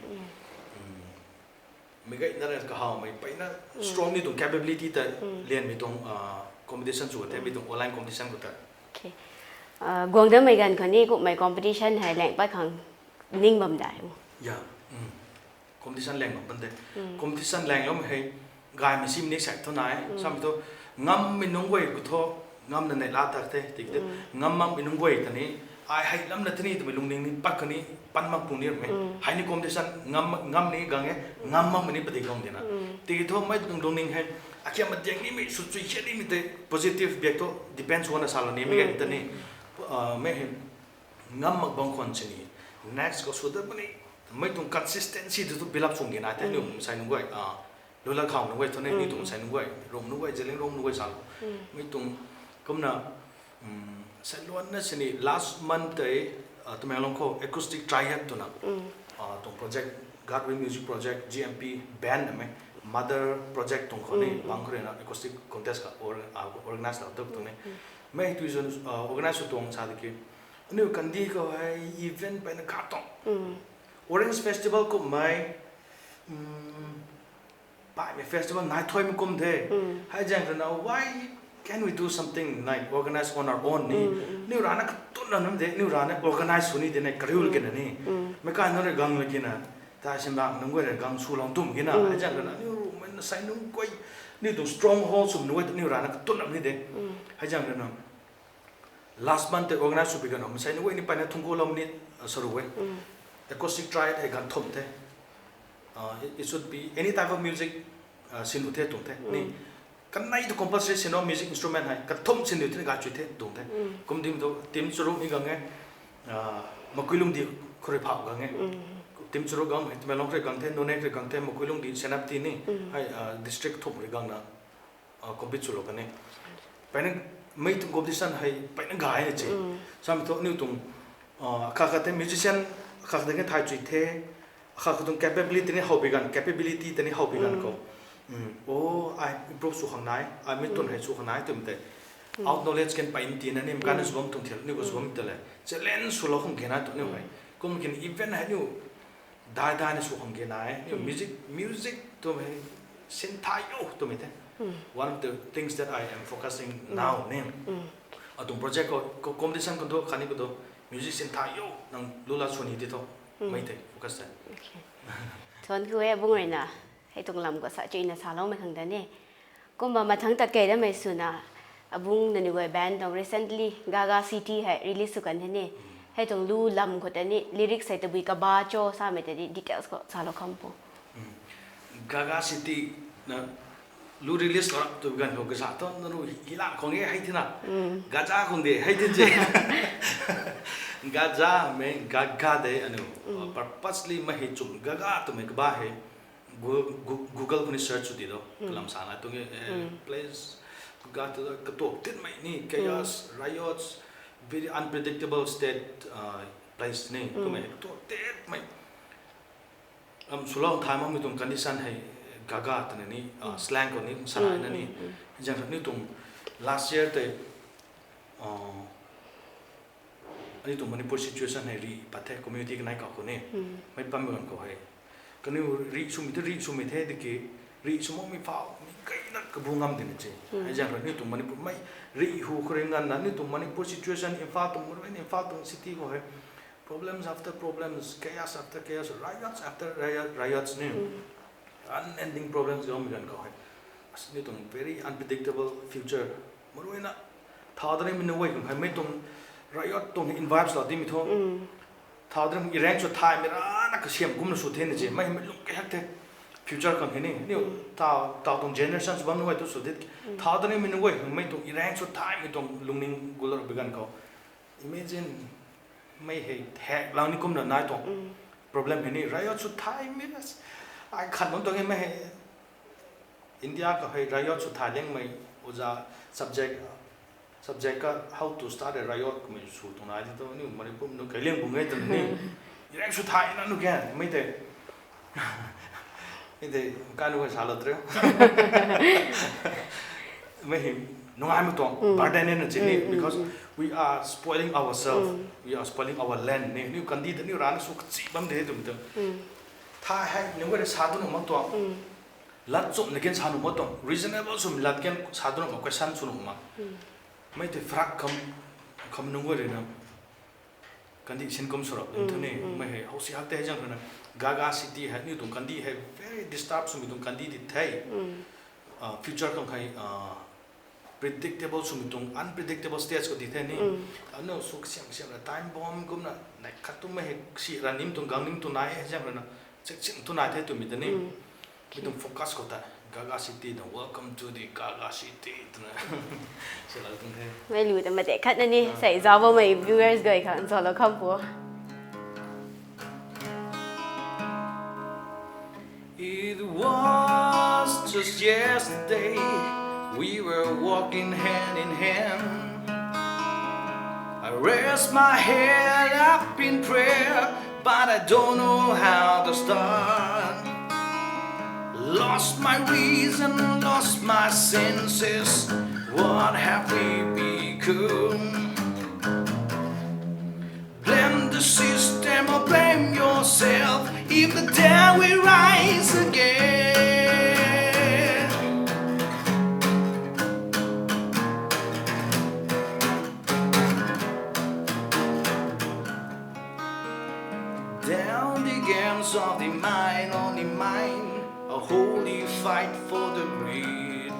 Mei gayna rui kahawmei mpeyna strong ni tuang capability ta lianmei tuang, ah, competition sw the, mei tuang online competition khou ta. Ah, guang dammei ganv khou ni kummei competition hei lang pat khang ning bam dai. Competition lang bam pan de. Competition langloumei hei gaymei simei ni sak thu nai, samei thu ngammei nunc guay khou thu ngamna neihla tak the, tiki thu ngam makmei nunc guay ta ni, ai hei lamna tini twmei lungning ni pat kani, pan mak pung ni ramei. Hei ni competition ngam, ngam ni gang e, ngam makmei ni padik gang tina. Tiki thu mei tuang lungning hei, akhiam madiang nimei, sw chui khat nimei tei positive biak thu depends wana salou nimei gang ta ni. Ah, mei hei ngam mak bang khwan sini, next khou sw dat puni, mei tuang consistency tu thu build up sw gina the, ni kum sai nunc guay, ah, Lulat khou nunc guay thu ni, ni tuang sai nunc guay, Rong nunc guay, Zeliangrong nunc guay salou. Mei tuang kumna, sailuanna sini last month tei, ah, Tamenglong khou acoustic triad twna, ah, tuang project Godwin Music Project, G M P band na mei, mother project tuang khou ni bang khou rui na acoustic contest ka or- uh, organize la tuk tuang ni. Mei tui zon uh, organize sw tuang sa de ki, aniu kandih khou hei event peyna khat tuang, Orange Festival kummei, um, paimei festival nai thuaimei kum the. Hei zaeng rui na, why can't we do something like organize on our own ni? Niu rana katunna nam de, niu rana organize sw ni de na, kariu kina ni. Meic kai na rui gang la kina, ta simlak nunc guay rui gang sw lou tum kina. Hei zaeng rui na, niu mei na sai nunc guay, niu tuang stronghold swmei nunc guay, niu rana katunna ni de. Hei zaeng rui na, last month tei organize sw pi ganv, masei nunc guay ni peyna thungc khou lou ni, uh, saru e. Acoustic triad hei ganv thumh the. Uh, it, it should be any type of music, uh, sin u the tuang the. Ni, kanei tu compulsory sin o music instrument hei, kathumh sin u the ni gay chui the tuang the. Kum dim tu, team charuk ni gang e, uh, Makuilungdi khou rui phau gang e. Team charuk gang, Tamenglong rui gang the, Noney rui gang the, Makuilungdi, Senapati ni, hei, uh, district thumh rui gang na, uh, compete sw lou kan e. Peyna, mei tuang competition hei peyna gay na che. Samei thu niu tuang, uh, kha kha the musician, kha kha the thay chui the, kha kha tuang capability ni how pi ganv, capability tei ni how pi ganv khou, o, ai improve sw khang nai, ai mei tuang hei sw khang nai twmei tei, out knowledge kan peyna tina ni, mei kai na sw bam tuang thil, niu khou sw bam tei le challenge sw lou khang kena tu niu hei. Kum kin event hei niu dai dai na sw khang kena e. Niu music, music twmei sin thay o twmei the. One of the things that I am focusing now ni. Atuang project khou, khou competition khou tu, khatni khou tu, music sin thay o, nang lu la sw ni ti thu, mei tei focus the. Thuanc ku e, abung rui na hei tuang lam khou sa chuina saloumei khang ta ni. Kumna mathangc ta kei damei swna, abung nangniw guay band tuang recently Gaga City hei release sw kan the ni. Hei tuang lu lam khou ta ni lyrics hei tabui kaba cho samei ta ni details khou salou kham pu. Gaga City na lu release lou rap tu ganv khou kaza thu nanu hi- hilang khang e hei thina. Gaza khang de hei thin se. Gaza mei Gaga de aniu, uh, purposely mei hei chum Gaga twmei kaba hei Google, Google khou ni search sw ti do, kalam sana tuang e, place, Gaga tu katuak tinmei ni, chaos, riots, very unpredictable state, uh, place ni, kummei katuak tinmei. Am swlou thay makmei tuang condition hei Gaga twna ni, uh, slang khou ni sana na ni. Zaeng khat niu tuang last year tei, uh, aniu tuang Manipur situation hei rih pat the, community kanei kau khou ni. Mei pam ganv khou hei, kaniw rih swmei the, rih swmei the tiki, rih sw makmei phau mi kei na kabu ngam dina che. Hei zaeng khat niu tuang Manipur mei rih hu khou rui nganvna niu tuang Manipur situation, Imphal tuang, Imphal tuang city khou hei problems after problems, chaos after chaos, riots after riot- riots ni. Unending problems ganmei ganv khou hei, niu tuang very unpredictable future. Maruina, thau danimei nunc guay khang hei mei tuang riot tuang invibes lou dimei thu, thau danimei i rank sw thaymei rana kasiam kumna sw the na che, mei hei mei lung kei hak the. Future khang hei ni, niu, thau, thau tuang generations bam nunc guay tu sw the. Thau danimei nunc guay khang mei tuang i rank sw thaymei tuang lungning gular bi ganv khou, imagine, mei hei hak lang ni kumna nai tuang problem hei ni, riot sw thaymei na, ai khan bam tuang e mei hei. India khou hei riot sw thay liangmei, oja, subject, subject ka how to start a riot kummei sw tuang nai ti tu, niu Manipur nunc kei liang bung e twna ni, i rank sw thay na nu kan mei tei, mei tei, kanu hei salou tre. Mei hei nungaimei tuang burden e na che ni, because we are spoiling ourselves, we are spoiling our land ni, niu kandih ta niu rana sw kachi bam de twmei tu. Thay hei nunc guay rui sa tu nuh mak tuang. Lat chumna kan sa nuh mak tuang. Reasonable swmei lat kan sa tu nuh mak, question sw nuh mak. Mei tei pharak kham, kham nunc guay rui na kandih sin kum sw rap dun thu ni, mei hei howsi hak tei hei zaeng rui na, Gaga City hei niu tuang kandih hei very disturb swmei tuang kandih di the. Uh, future khang hei, uh, predictable swmei tuang unpredictable stage khou di the ni. Aniu sw kasiam kasiam na time bomb kumna, nai khat tu mei hei si ra nim tuang gang nim tuang nai hei zaeng rui na, chek ching tu nai the twmei ta ni. Mi tuang focus khou ta, Gaga City na, welcome to the Gaga City twna, si la tuang the. Mei lu ta matek khat na ni, sei zauc bammei viewers guay khang zauclou kham pu. It was just yesterday, we were walking hand in hand. I raised my head up in prayer, But I don't know how to start. Lost my reason, lost my senses. What have we become? Blame the system or blame yourself if the day we rise again. Down the games of the mind, only mine, a holy fight for the greed.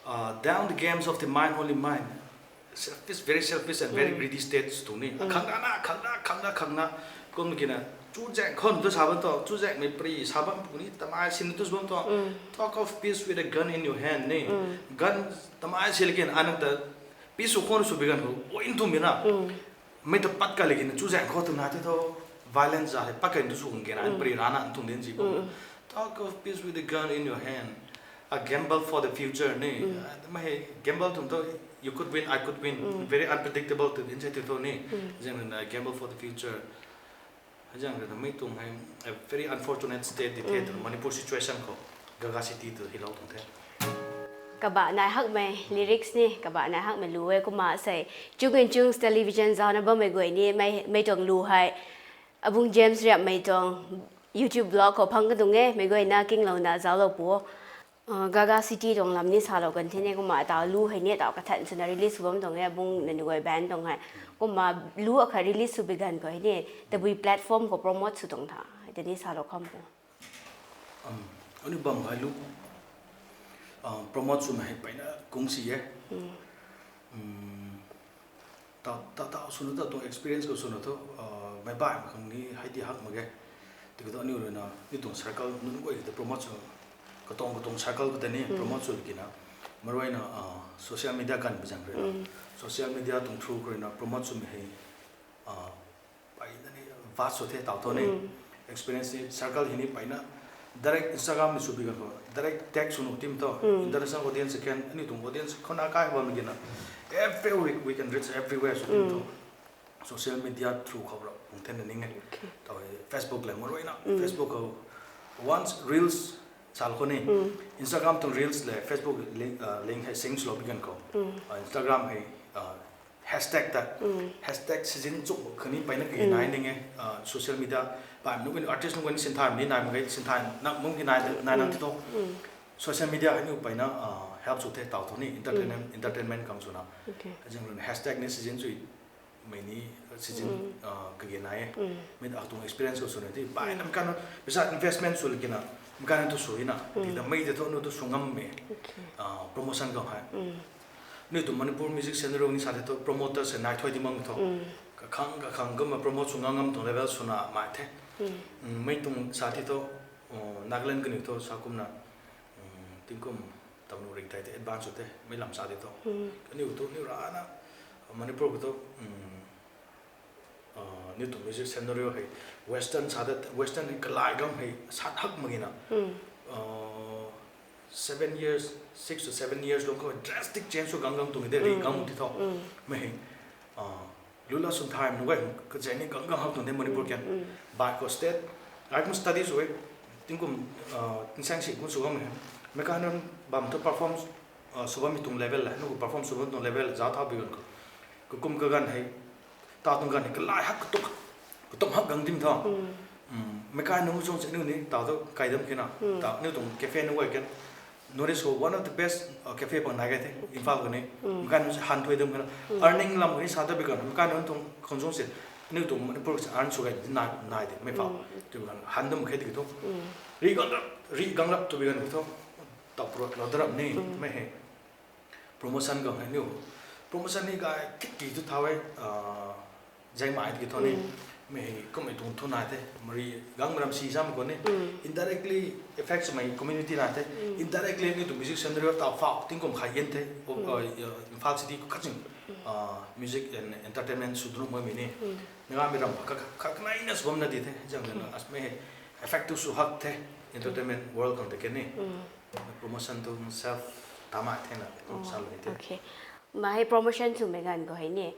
Uh, down the games of the mind, only mine. Selfish, very selfish and very greedy states tu ni. Khangna, khangna, khangna, khangna. Kum kina, chuzaeng khon tu sa bam tu, chuzaeng mei pri sa bam pu ni, tamai sin tu bam tu. Talk of peace with a gun in your hand ni. Gun tamai sil kin anang ta peace khon sw bi gan ho, o in tu mi na. Mei ta pat ka le kin chuzaeng khon tu na te tu, violence za he, pat ka tu sw kin an pri rana an tung din ji bam. Talk of peace with a gun in your hand. A gamble for the future ni. Ah, mei he gamble tum tu, you could win, I could win. Very unpredictable tu din se tu tu ni. Zang na gamble for the future. Zang na mei tung he a very unfortunate state di the tu Manipur situation khou. Gaga City tu hilou tung the. Kaba nai hakmei lyrics ni, kaba nai hakmei lu e kumna sei. Chung and Chungs television zauc na bammei guay ni, mei, mei tuang lu hei. Abung James Riapmei tuang YouTube vlog khou phang ka dung e, mei guay na kinglouna zauclou pu. Uh, Gaga City tuang lam ni salou kan the ni kumna tau lu hei ni tau kathan swna release sw bam tuang e, abung nani guay band tuang hei. Kumna lu akhat release sw bi gan khou hei ni, tabui platform khou promote sw tuang tha, hei ta ni salou kham pu. Um, aniu bam hei lu, uh, promote swna hei peyna kung si e. Um, ta, ta, ta, swna ta tuang experience khou swna thu, uh, mei bai mak khang ni hei di hak mak ge. Tiki thu aniu rui na, ni tuang circle, nunc guay ki ta promote sw, katang, katang circle khou ta ni promote sw kina. Marui na, uh, social media kan bi zang rui na. Social media tuang through khou rui na promote swmei hei, uh, peyna ni vast sw the tau thu ni. Experience ni circle hei ni peyna direct Instagram ni sw bi gan khou, direct tag sw nuh tim thu. International audience kan, aniu tuang audience khou na kai bam kina. Every week we can reach everywhere sw tim thu. Social media through khou rap pung then na ning e. Tau hei Facebook le marui na. Facebook khou once reels sal khou ni. Instagram tuang reels le Facebook link, uh, link hei sync sw lou bi gan khou. Uh, Instagram hei, uh, hashtag ta. Hashtag season chu khou ni peyna kage nai ning e, uh, social media. Bai nunc guay ni artist nunc guay ni sinthay ni nai mak ge, sinthay nang nunc ki nai, nai nang ti thu. Social media hei ni peyna, uh, help sw the tau thu ni entertainment, entertainment kam swna. Zang rui na hashtag ni season chu mei ni season, uh, kage nai e. Mei ta tuang experience khou swna ti bai na mei kan pisa investment sw le kina, mei kan tu sw na. Ti ta mei ta thu nu tu sw ngam me. Uh, promotion khou hei. Ni tuang Manipur music scenario ni sa the thu promoter se nai thuy di mang thu. Kakhang, kakhang kumna promote sw ngam ngam tuang level swna mai the. Mei tuang sa the thu, uh, Nagaland kaniw thu sa kumna, um, tingkum tamnu ring thei the advance sw the, mei lam sa the thu. Kaniw thu, niw rana, Manipur khou thu, um, uh, ni tuang music scenario hei western sa the, western hei kalai gang hei sat hak mak ge na. Uh, seven years, six to seven years lung khou drastic change sw gang gang tuang de, ri gang ti thu. Mei hei, uh, lula swn thay nu guay kazaeng ni gang gang hak tuang de Manipur kan. Bai khou state, ai kum study sw e, tingkum, uh, tingsaeng si kum sw gang mei hei. Mei kan bam thu perform, uh, sw bammei tuang level le, nu khou perform sw bam tuang level le, za thau bi gan khou. Kakum kaganv hei, ta tuang ganv hei kalai hak katuk, katuk hak gang dim thu. Mei kai nunc chung se aniu ni tau thu kai dam kina. Ta aniu tuang cafe nunc guay kan. North East khou one of the best, uh, cafe pang nai kai the, Imphal khou ni. Mei kai nunc se han thuy dam kina. Earning lam khou ni sa ta bi gan, mei kai nunc tuang khang chung se, aniu tuang Manipur se earn sw gay di nai, nai de, mei pau. Tu gan han dam khe di thu. Ri gang rap, ri gang rap tu bi gan thu. Tau pro, lo da rap ni, mei hei. Promotion gang hei niu. Promotion ni gay kit ki tu thau e, uh, zaeng mai ki thu ni. Mei hei kum mei tuang thu nai the, mari gang ram si zam khou ni. Indirectly affect swmei community nai the. Indirectly ni tu music scenario tau fau, tingkum khai yen the. O, uh, Imphal City khou kaching, uh, music and entertainment sw dun mei mei ni. Naga mei ram kha, kha, kha, kha nai na sw bam na di the. Zang na as mei hei effect tu sw hak the. Entertainment world khang te ke ni. Promotion tu self tamai the na, sa lou the. Okay. Ma hei promotion swmei ganv khou hei ni.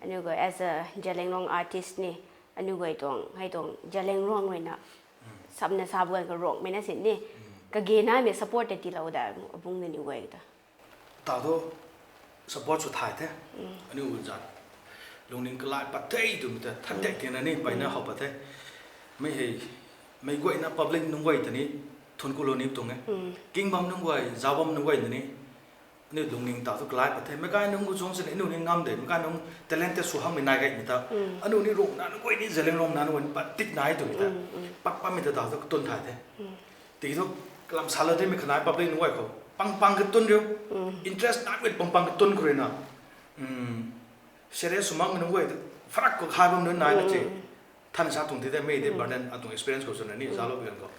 Aniu guay as a Zeliangrong artist ni, aniu guay tuang hei tuang Zeliangrong ruina samna sa bu ganv khou Rongmei na sin ni, kage naimei support tei tiilou da, abungc nangniw guay ta? Taw thu support sw thay the. Aniu zat lungning kalai pat the twmei ta than tei tina ni mpeyna how pat the. Mei hei, meic guayna public nunc guay ta ni thuanc kulou ni tuang e. King bam nunc guay, zauc bam nunc guay ta ni aniu lungning taw thu kalai pat the. Meic kai nunc gu chung sini aniu ni ngam de, meic kai nunc talented sw hangmei nai gaymei ta, aniu ni Rongmei na nunc guay ni, Zeliangrong na nunc guay ni pat tik nai twmei ta, pat patmei ta taw thu katwn thay the. Tiki thu kalam salou dimei khanai public nunc guay khou pang pang katwn riu, interest naimei pang pang katwn khou ruina, serious sw makmei nunc guay tu farak khou khai bam nunc nai na ci. Than sa tuang ti de, mei de burden atuang experience khou swna ni zauclou bi ganv khou,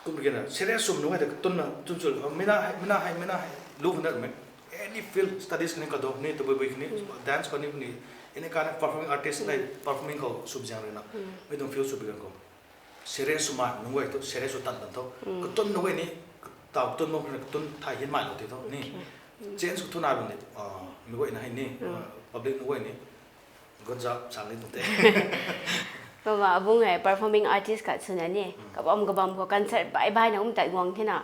kum kina serious swmei nunc guay ta katwn na tun chul, mei na hei, mei na hei, mei na hei lu khana mei, any field, studies kani, kado ni, tabui bui kani, dance kani, any kind of performing artist nei performing khou sw zaeng ruina, mei tuang field sw bi ganv khou serious swmei nunc guay tu serious sw tan tan tho. Katwn nunc guay ni, taw katwn bam khana katwn thay hinmei lou ti tho ni. Change khou thu nai bam ni, meic guayna hei ni, public nunc guay ni good job sa ni tuang the. Kumna abungc hei performing artist khat swna ni kabam kabam khou concert bai baina um tat guang thena.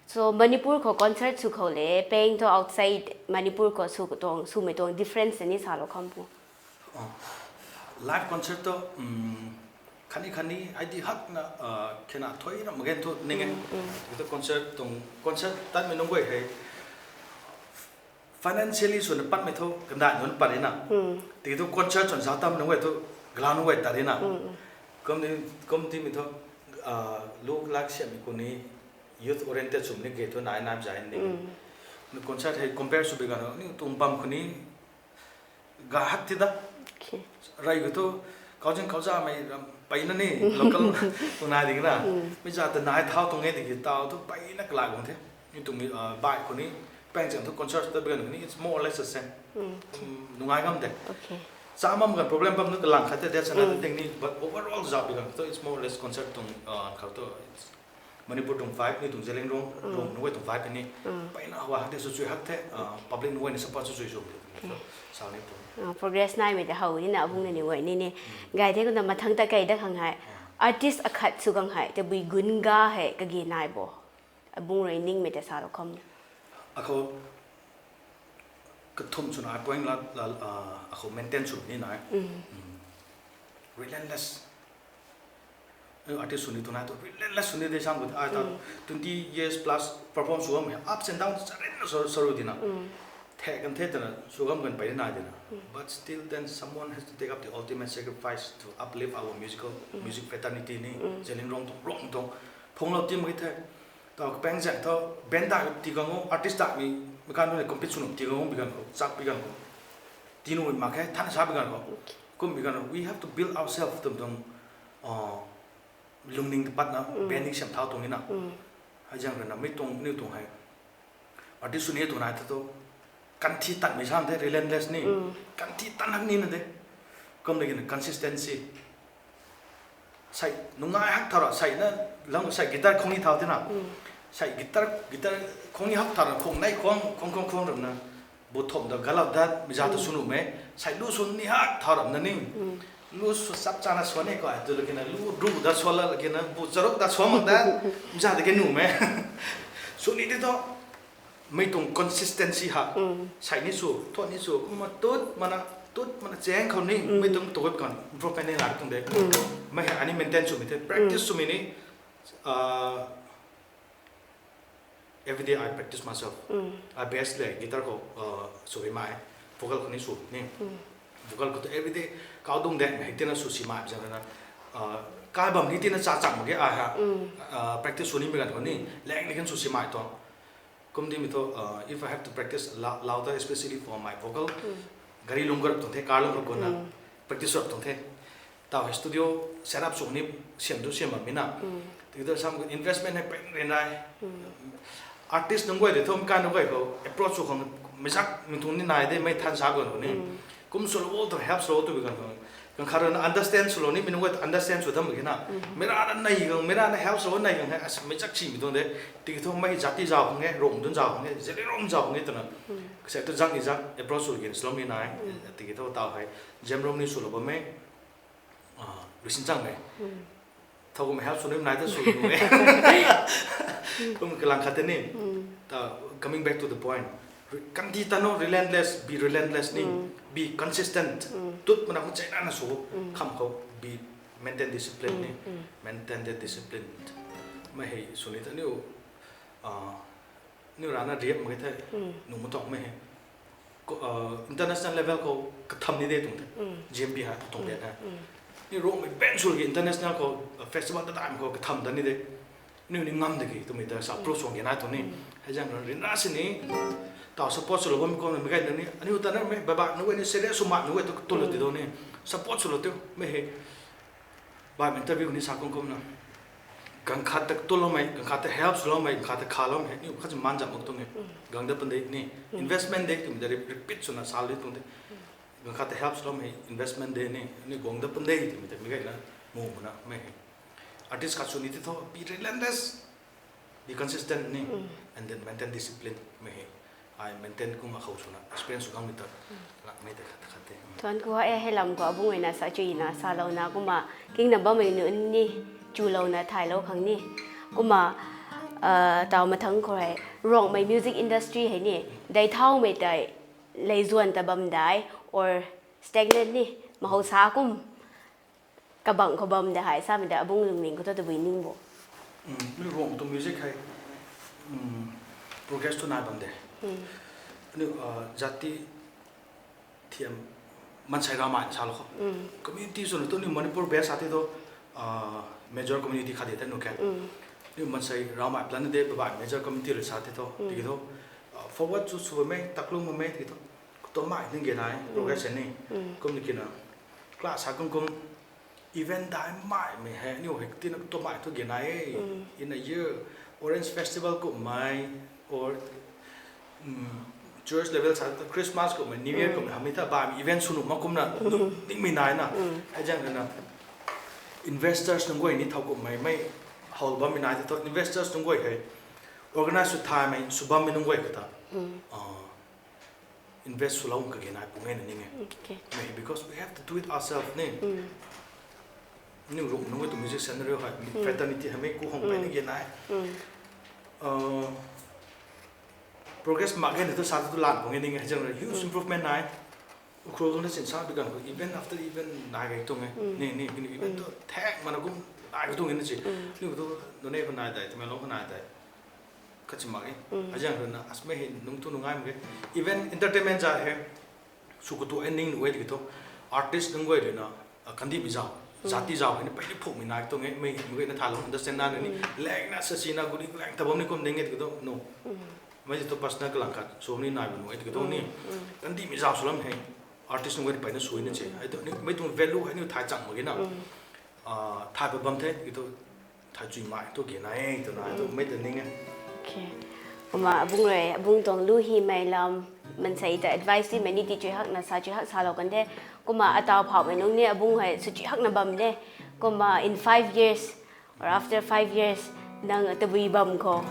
So Manipur khou concert sw khou le pang thu outside Manipur khou sw tuang, swmei tuang difference ni salou kham pu? Live concert tu khatni khatni hei di hakna khena thuy ram mak ge thu ning e. Tiki thu concert tuang, concert tatmei nunc guay hei financially swna patmei thu kandai nunc pat rina. Tiki thu concert swn zauc tam nunc guay thu galau nunc guay tat rina. Kum timei thu lu lak siammei khou ni youth oriented swmei ni ge thu nai nai zay ni. Concert hei compare sw bi ganv khou aniu tuang bam khou ni ga hak ti da. Rey khou thu kauzing kauzamei ram peyna ni local tuang nai ding na. Mei za ta nai thau tuang e tiki taw thu peyna kalai guang the. Ni tuang bai khou ni, pang zaeng thu concert ta bi ganv khou ni it's more or less the same. Nungai ngam de. Cha mam ganv problem bam nu kalang khat te, that's another thing ni, but overall zauc bi ganv thu it's more or less concert tuang khou thu Manipur tuang vibe ni, tuang Zeliangrong, Rongmei nunc guay tuang vibe ni peyna how hak de, sw chui hak the, public nunc guay ni support sw chui sw the, sa ni pu. Progress naimei ta how nina abungc nangniw guay ni ni. Gay the kumna mathangc ta kei dat khang hei, artist akhat sw khang hei tabui gunc ga hei kage nai bo? Abungc rui ningmei ta salou kham? Akhou kathumh swna point la, akhou maintain sw ni nai. Relentless. Artist sw ni tu nai tu relentless sw ni de sam khou ai ta twenty years plus perform sw bammei ups and downs charynna sw, sw ru tina. Thek kan the twna sw gam kan pey nai tina. But still then someone has to take up the ultimate sacrifice to uplift our musical, music fraternity ni. Zeliangrong tuang, Rongmei tuang phunglou ti mak the. Taw kapang zaeng thu band dai ti gang o, artist daimei, meic kan nunc ni compete sw nuh ti gang o bi ganv khou, chak bi ganv khou, ti nuh mak khe, than sa bi ganv khou, kum bi ganv khou we have to build ourselves twmei tuang lungning ta patna band ni siam thau tuang e na. Hei zaeng ruina mei tuang, niw tuang hei artist sw ni tu nai thu, kanthi tanmei sam the, relentless ni. Kanthi tan hak nina de. Kum de kina consistency. Sei nungai hak thau ra, sei na, lang sei guitar khang ni thau tina. Sei guitar, guitar khang ni hak thau ra, khang nei khang, khang khang khang ramna, bu thumh da, galap da, mei za ta sw nuhmei. Sei lu sw ni hak thau ramna ni. Lu sw chap chana sw ni khou, tu la kina lu ru da sw la kina bu charuk da sw mak da, mei za ta khe nuhmei. Sw ni ti thu, mei tuang consistency ha. Sei ni sw, thu ni sw, kumna tut mana, tut mana chang khou ni mei tuang tu kan improvement ni la tuang de. Mei hei ani maintain swmei the, practice swmei ni, every day I practice myself. I bass le guitar khou sw hei mai, vocal khou ni sw ni. Vocal khou tu every day kau dung de, mei hei tina sw si mai zaeng ruina, kai bam ni tina cha chang mak ge ai ha. Practice sw nimei ganv khou ni lang ni kan sw si mai tuang. Kum timei thu, if I have to practice louder, especially for my vocal, gari lung ga rap tuang the, car lung ga rap guna practice rap tuang the. Taw hei studio setup sw ni siam tu siam bammei na. Tiki thu sam investment hei peng ren rai. Artist nunc guay de thu meic kan nunc guay khou approach sw khang mei zak mei tuang ni nai de, mei than sa guan khou ni. Kum swlou tu help swlou tu bi ganv khou, Khat rui na understand swlou ni, mi nunc guay ta understand sw dam mak ge na. Mei rana nai gang, mei rana help sw nai gang hei, as mei chak chimei tuang de. Tiki thu mei jati zau khang e, Ruangmei tuang zau khang e, Zeliangrong zau khang e twna. Kasek tu zang ni zang, approach sw gen swlou ni nai. Tiki thu tau hei, Zeliangrong ni swlou bam e, ah, Risinchang e. Thau kum help sw ni nai ta sw nu e. Kum kalang khat te ni. Ta, coming back to the point. Re-, kandi ta no, relentless, be relentless ni, be consistent. Tut mana kum chena na sw, kham khou, be, maintain discipline ni, maintain the discipline. Mei hei sw ni ta niu, ah, niu rana riap mak ge the, nu ma tuang mei hei. Ko-, ah, international level khou katham ni de tuang the. G M P hei tuang de na. Ni Ruangmei ben sw ki international khou, ah, festival ta time khou katham ta ni de. Niu ni ngam de ki, twmei ta sa proof sw ge na tuang ni. Hei zang rui rina sini, tau support swlou bam kum na mei gay na ni, aniu ta na mei, baba, nu ni serious sw ma, nu tu, tu lo ti do ni. Support swlou tiu, mei hei. Bai interview ni sa kum kum na. Ganv khat ta tuloumei, ganv khat ta help swloumei, ganv khat ta khaloumei, niu khat si man zam mak tuang e. Gang da pan de ni. Investment de, twmei ta re-, repeat swna sa li tuang de. Ganv khat ta help swloumei, investment de ni, ni gang da pan de, twmei ta mei gay na, mu na, mei hei. Artist khat sw ni ti thu, be relentless, be consistent ni, and then maintain discipline, mei hei. Ai maintain kum akhou swna, experience sw gang mi ta, lak mei ta khat khat te. Tuan ku ha e, hei lam khou abung na sa chuina, salouna, kumna, kingna bammei nu ni, chulouna, thailou khang ni. Kumna, ah, tau mathang khou hei, Ruangmei music industry hei ni, dei thaumei tei, lei zuan ta bam dai, or stagnant ni, mahousa kum, kabang khou bam de hei, samei de abung lungning khou thu tabui ning bo. Ni Ruangmei tuang music hei, progress tu nai bam de. Ni, ah, jati thiam mansei ramai salou khou. Community swna tu ni Manipur base sa ti thu, ah, major community khat de the nu khe. Ni mansei ramai plan de, babai major community rui sa ti thu. Tiki thu, ah, forward chu sw bammei, taklung bammei, tiki thu. Kutumei ning ge nai, progress ni. Kum ni kina. Class sa kum kum, event dai mai mei hei, niu hei tina kutumei thu ge nai e. In a year, Orange Festival kummei, or, church level sa, Christmas kummei, New Year kummei, hamei ta bammei event sw nuh mak kumna, ningmei nai na. Hei zang na, investors nunc guay ni thau kummei, mei how bammei nai thu, investors nunc guay hei, organize sw thaymei, sw bammei nunc guay kata. Ah, invest swlou kage nai pu nge na ning e. Because we have to do it ourselves ni. Ni Ruangmei nunc tu music scenario hei, fraternity hei mei ku hong pei ni ge nai. Progress mak ge na tu sa tu lan pu nge ning e, hei zang huge improvement nai. Ukhrul na sin sa bi ganv khou event after event nai gay tuang e. Ni, ni, ni event tu thak mana kum nai gay tuang e na si. Ni tu Noney khou nai dai, Tamenglong khou nai dai. Khat si mak e. Hei zang rui na, asmei hei nung tu nung ai mak e. Even entertainment za hei, sw katu e ning nu e tiki thu, artist nunc guay rui na, ah, kandihmei zau, jati zau hei ni peyni phukmei nai tuang e, mei, mei guay na thailou understand na ni, lang na, sasi na, guri lang ta bam ni kum ning e tiki thu, no. Mei tu personal kalang khat, sw ni nai nu e tiki thu ni. Kandihmei zau sw lam hei, artist nunc guay ni peyna sw na che. Hei tu, ni, mei tuang value hei ni thay chang mak ge na. Ah, thay pa bam the, tiki thu, thay chuimei tu ge nai e, twna tu mei ta ning e. Kumna abung rui, abung tuang lu hymei lam, mansei ta advice timei ni ti chui hakna sa, chui hak salou kan the. Kumna atau phaumei nunc ni abung hei sw chui hakna bam de. Kumna in five years, or after five years, nang tabui bam khou,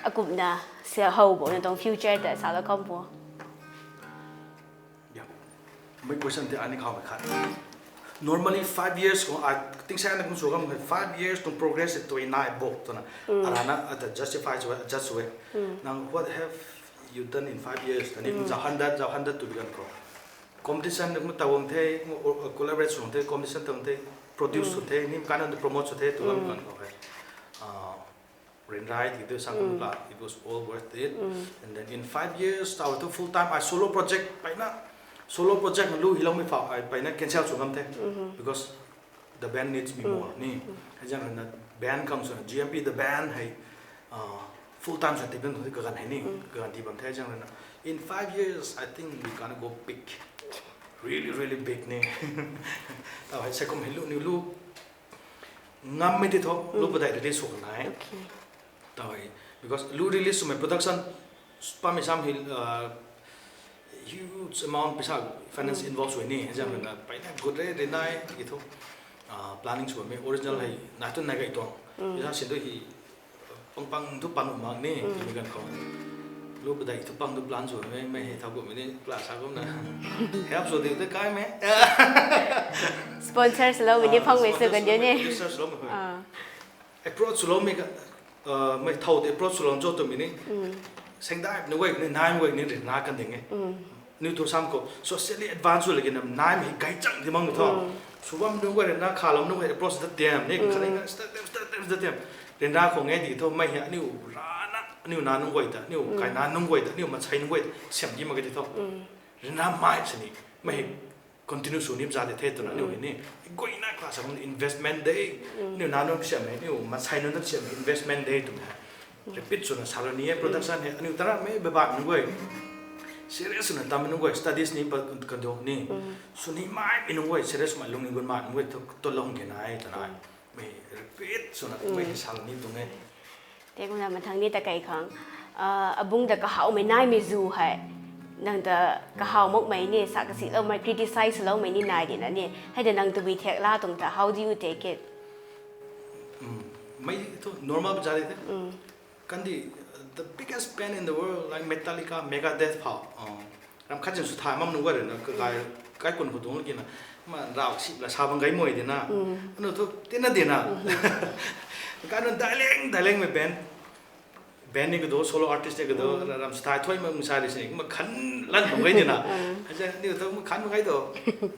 akumna sa how bo, na tuang future ta salou kam bo. Mei question tei ani khou mei khat. Normally five years khou, I think sa na kum sw kam five years tuang progress tui nai bo twna. Arana ata justify sw e, judge sw e. Nang, what have you done in five years? Tani kum zau handat, zau handat tu bi ganv khou. Competition na kum tawang the, collaborate sw the, competition tawang the, produce sw the, ni kana promote sw the, tu lam ganv khou hei. Ryanra tiki tu sang kum la, it was all worth it. And then in five years, tau tu full time, I solo project, peyna, solo project na lu hiloumei phau, I peyna cancel sw ngam the. Because the band needs me more, ni. Hei zang rui na band khang swna, G M P the band hei, ah, full time sw tip na tu kaganv hei ni, kaganv ti bam the zang rui na. In five years, I think we gonna go big. Really, really big ni. Tau hei sa kum hei lu ni lu, ngammei ti thu, lu padeih release sw kan nai. Tau hei, because lu release swmei production, pamei sam hei, ah, huge amount paisa finance involve sw ni, hei zam na peyna good re, re nai, ki thu, ah, planning sw me, original hei, nai tu nai gai tuang. Paisa sin tu hi, pang pang tu pang mak ni, mi gan khou. Lu padai tu pang tu plan sw me, mei hei thau gu me ni, plan sa kum na. Help sw di te kai me. Sponsor swlou mi ni phang mei sw kan diu ni. Sponsor swlou mi. Ah. Approach swlou mi ka, ah, mei thau de approach swlou cho tu mi ni. Sengdai nu wei ni, nai wei ni rin na kan ding e. Niu tu sam khou socially advance sw lagi na nai mi gai chang di mang mi tho. Sw bam nu wei rin na kha lou nu wei approach da tiam ni, kha lei na step, step, step, step da tiam. Rin na khou nge di tho, mei hei aniu ra na, aniu na nunc guay ta, aniu kai na nunc guay ta, aniu mansei nunc guay ta, siam di mak ge di tho. Rin na mai sini, mei hei continue sw ni za de the twna aniu hei ni. Guayna class akam investment de. Aniu na nunc siam hei, aniu mansei nunc na siam hei investment de twmei hei. Repeat swna sa lou ni e, production hei, aniu tara mei bebak nunc guay. Serious swna tam nunc guay, studies ni pa kan do ni. Sw ni mai mi nunc guay, serious mai lung ni gun mai nunc guay, tu, tu lou hung ke nai, ta nai. Mei repeat swna, mei sa lou ni tuang e. Te kumna mathang ni ta kei khang, ah, abung ta kahawmei naimei zu hei. Nang ta kahaw makmei ni, sa kasiloumei, criticize swloumei ni nai di na ni. Hei de nang tabui thek la tuang ta, how do you take it? Mei thu normal pa za di the. Kandi, the biggest band in the world, like Metallica, Megadeth phou. Ram khat zin sw thay mam nunc guay rui na, kai, kaikun khou tuang ki na, ma rau sip la sa bang gai mei di na. Anu thu, tina di na. Kai nunc daileng, dailengmei band. Band ni kado, solo artist ni kado, ram sw thay thuy mak sa di sini, ma khan lan bang gai di na. Acha, ni thu ma khan bang gai tu.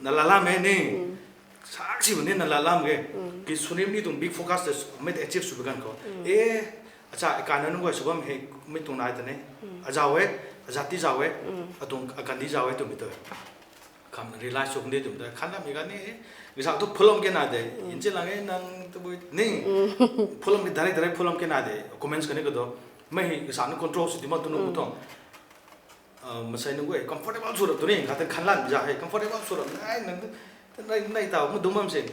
Na la lam e ni. Sak si bam ni na la lam ge. Ki sw ni mi tuang big focus de, mei de achieve sw bi gan khou. E, acha, kai na nunc guay sw bam hei, mi tuang nai ta ni. Azau e, azat ti zau e, atuang akan di zau e twmei tu. Kham realize sw kan di twmei tu. Khan lam mi gan ni, gisa thu phulam ke na de. Inchi lang e nang tabui ni. Phulam ke direct, direct phulam ke na de. Comments kani kado. Mei hei gisa ni control sw di mak tu nunc pu tuang. Ah, mansei nunc guay comfortable sw rap tu ni, kata khan lan za hei comfortable sw rap nai, nang, nai, nai tau, mu dung bam sin.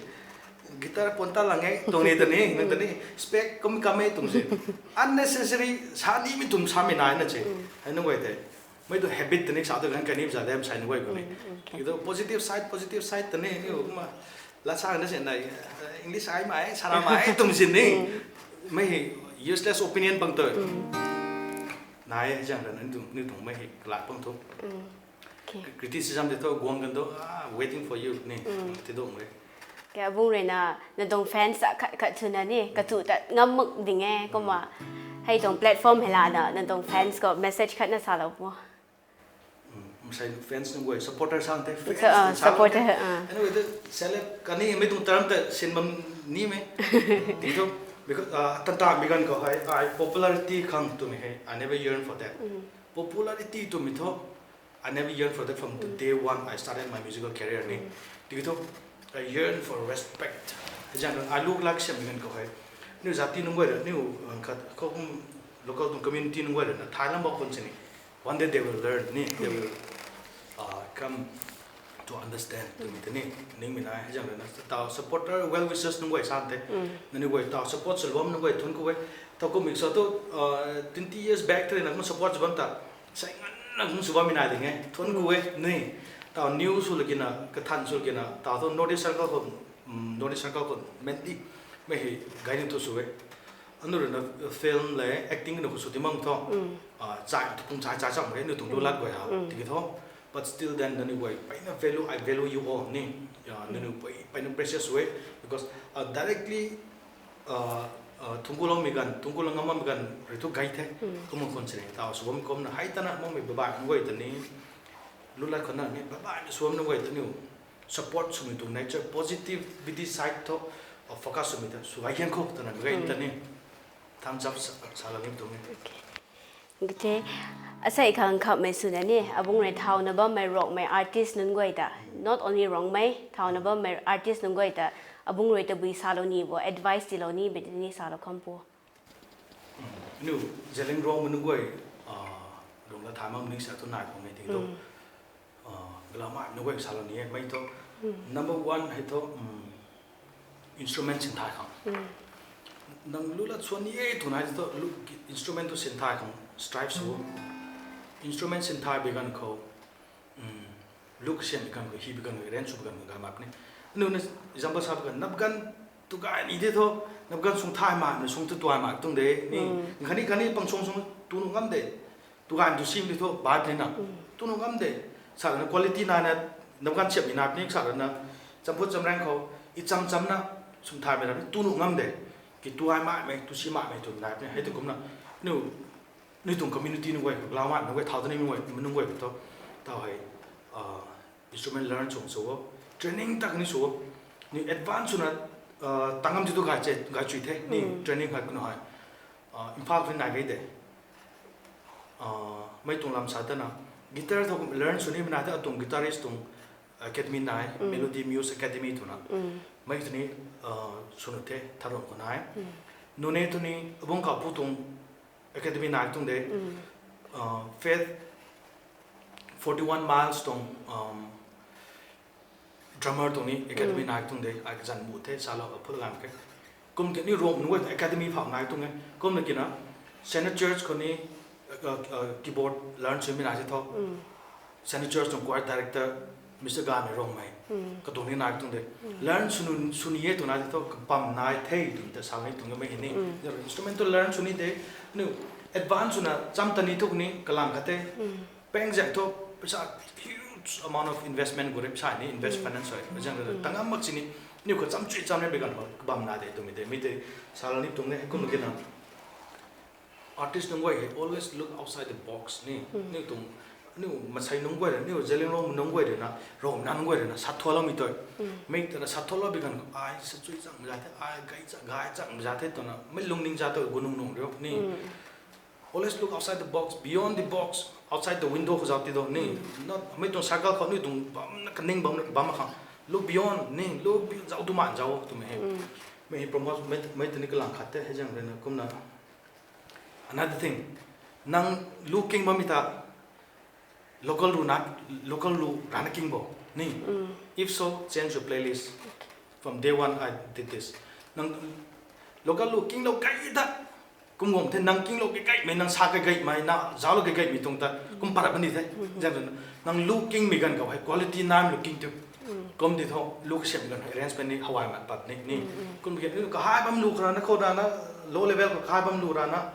Guitar pon ta lang e, tuang ni ta ni, nang ta ni, spec kum kam e tuang sin. Unnecessary, sa ni mi tum sa mi nai na che. Hei nunc guay te. Mei tu habit ta ni, sa tu kan kani za dem sai nunc guay ko ni. Ki tu positive side, positive side ta ni, ni kumna. La sa na sin nai, English ai mai, sara mai, tum sin ni. Mei hei useless opinion bang tu. Nai, zang ra, nang tuang, nang tuang mei hei, kalak pang thu. Criticism de tho, guang kan tho, ah, waiting for you, ni, ti dong e. Kei abung rui na, nang tuang fans ta khat, khat thuna ni, katu ta ngam mak ding e, kumna. Hei tuang platform hei la na, nang tuang fans khou message khat na salou pu. Mansei fans nunc guay, supporter sang the, fans, ah, supporter, ah. Anyway, the celeb, kani, mei tuang term ta sin bam ni me. Ti tho, because, ah, tan ta mi gan khou hei, I popularity khang twmei hei, I never yearn for that. Popularity twmei tho, I never yearn for that from the day one I started my musical career ni. Ti tho, I yearn for respect. Zang, I look like siam mi gan khou hei. Niu zati nunc guay ra, niu, ah, khat, khou kum local tuang community nunc guay ra na, thai lam bak khun sini. One day they will learn ni, they will, uh, come to understand twmei ta ni, ning mi nai, hei zang na, tau supporter, well wishers nunc guay san the. Nani guay tau support sw bam nunc guay thun ku e. Tau kum ik sa tu, uh, twenty years back thei na kum support sw bam ta, sai ngan na kum sw bam mi nai ding e, thun ku e, ni. Tau new sw laki na, kathan sw laki na, tau tu North East Circle khou, um, North East Circle khou, mainly, mei hei, gai ni tu sw e. Anu rui na film le acting na khou sw ti mang tho. Ah, chai tu pung chai chai cham e, nu tuang lu lat guay ha. Tiki tho. But still then, nani guay, peyna value, I value you all, ni. Ya, nani pey, peyna precious way. Because, uh, directly, uh, uh, thungku lou mi gan, thungku lou ngam mi gan, rui thu gai the. Kumna khun sini, tau sw bam kum na, hei ta na, mo mi babai nunc guay ta ni. Lu lat khou na, mi babai mi sw bam nunc guay ta ni. Support swmei tuang nature, positivity side tho, uh, focus swmei ta, sw gai hian khou, ta na, gai ta ni. Thumbs up sa, sa la ni tuang e. Okay. Asei khang khamhmei swna ni, abung rui thauna bammei Rongmei artist nunc guay ta, not only Rongmei, thauna bammei artist nunc guay ta, abung rui tabui salou ni bo, advice tiilou ni, bit ni salou kham pu. Niu, Zeliangrong nunc guay, ah, lung la tha mam ni sa tu nai khou nge ti tu. Ah, gala mai nunc guay salou ni e, mei tho. Number one hei tho, um, instrument sin thai khang. Nang lu lat swan ni e tu nai tho, lu, instrument tu sin thai khang, strive sw. Instrument sin thai bi gan khou, Lu kasiam bi kan khou, hi bi kan khou, arrange sw bi kan khou gay mak ni. Aniu na example sa bi kan, nap ganv tu gay ni de thu, nap ganv sung thay mak, na sung tu tuai mak tuang de ni. Khatni khatni pang sung sung tu nuh ngam de. Tu gay tu sim di thu, baat ni na. Tu nuh ngam de. Sa rana quality nai na, nap ganv siam ni nai ni, sa rana, champhut chamrang khou, i cham cham na, sung thay mei ra ni, tu nuh ngam de. Ki tu ai mak mei, tu si mak mei, tu nai ni, hei tu kumna. Aniu, aniu tuang community nunc guay, lau mak nunc guay, thau ta ni nunc guay, nunc guay thu, tau hei, instrument learn sung sw o, training tak ni sw o, ni advance swna, tangam ti tu gay che, gay chui the, ni training hei kunu hei, Imphal khou nai gay de. Mei tuang lam sa tana, guitar thu learn sw ni mei nai the, atuang guitarist tuang academy nai, Melody Muse Academy twna. Mei tu ni, sw nu the, Tharum khou nai. Nune tu ni, abung kapu tuang academy nai tuang de. Faith forty one Miles tuang, drummer tuang ni academy nai tuang de, ai kazan mu the, salou aphut ganv khe. Kum khe ni Rome nunc guay academy phau nai tuang e. Kumna kina, Senate Church khou ni, keyboard learn swmei nai se tho. Senate Church tuang choir director, Mister Gami Rongmei. Katuang ni nai tuang de. Learn sw nu, sw ni e tu nai se tho, kabam nai the, tu ta sa ni tuang e mei hei ni. Instrument tu learn sw ni de, nu advance swna cham ta ni thu ni kalang khat the. Pang zaeng thu, paisa huge amount of investment gu re, paisa ni invest finance hei. Zaeng thu, tangam mak sini, niu kha cham chui cham ni bi kan khou, kabam nai de twmei de, mi tei, salou ni tuang de, kum kina. Artist nunc guay hei always look outside the box ni. Niu tuang, niu masei nunc guay rui, niu Zeliangrong nunc guay rui na, Rongmei nunc guay rui na, sa thualoumei tei. Mei tana sa thualou bi kan khou, ai sa chui chang za the, ai gay chang, gay chang za the twna, mei lungning za tei gu nung nung riu ni. Always look outside the box, beyond the box, outside the window khou zauc ti do ni. Mei tuang circle khou ni tuang bamna kaning bam bam khang, look beyond ni, look be-, zauc tu man zauc twmei hei. Mei hei promote, mei, mei tei ni kalang khat the, hei zaeng rui na kumna. Another thing, nang lu king bammei ta, local lu na, local lu rana king bo ni. If so, change your playlist. From day one I did this. Nang local lu kinglou kai ta, kum guang the, nang kinglou kai kaimei, nang sa kai kaimei, na zauclou kai kaimei tuang ta kum para puni the. Zaeng rui na, nang lu kingmei ganv khou hei quality naimei lu king tu. Kum di thu, lu kasiam ganv hei arrangement ni hawai mat pat ni, ni. Kum khe, kahai bam lu khou rana, khou rana, low level khou kahai bam lu rana,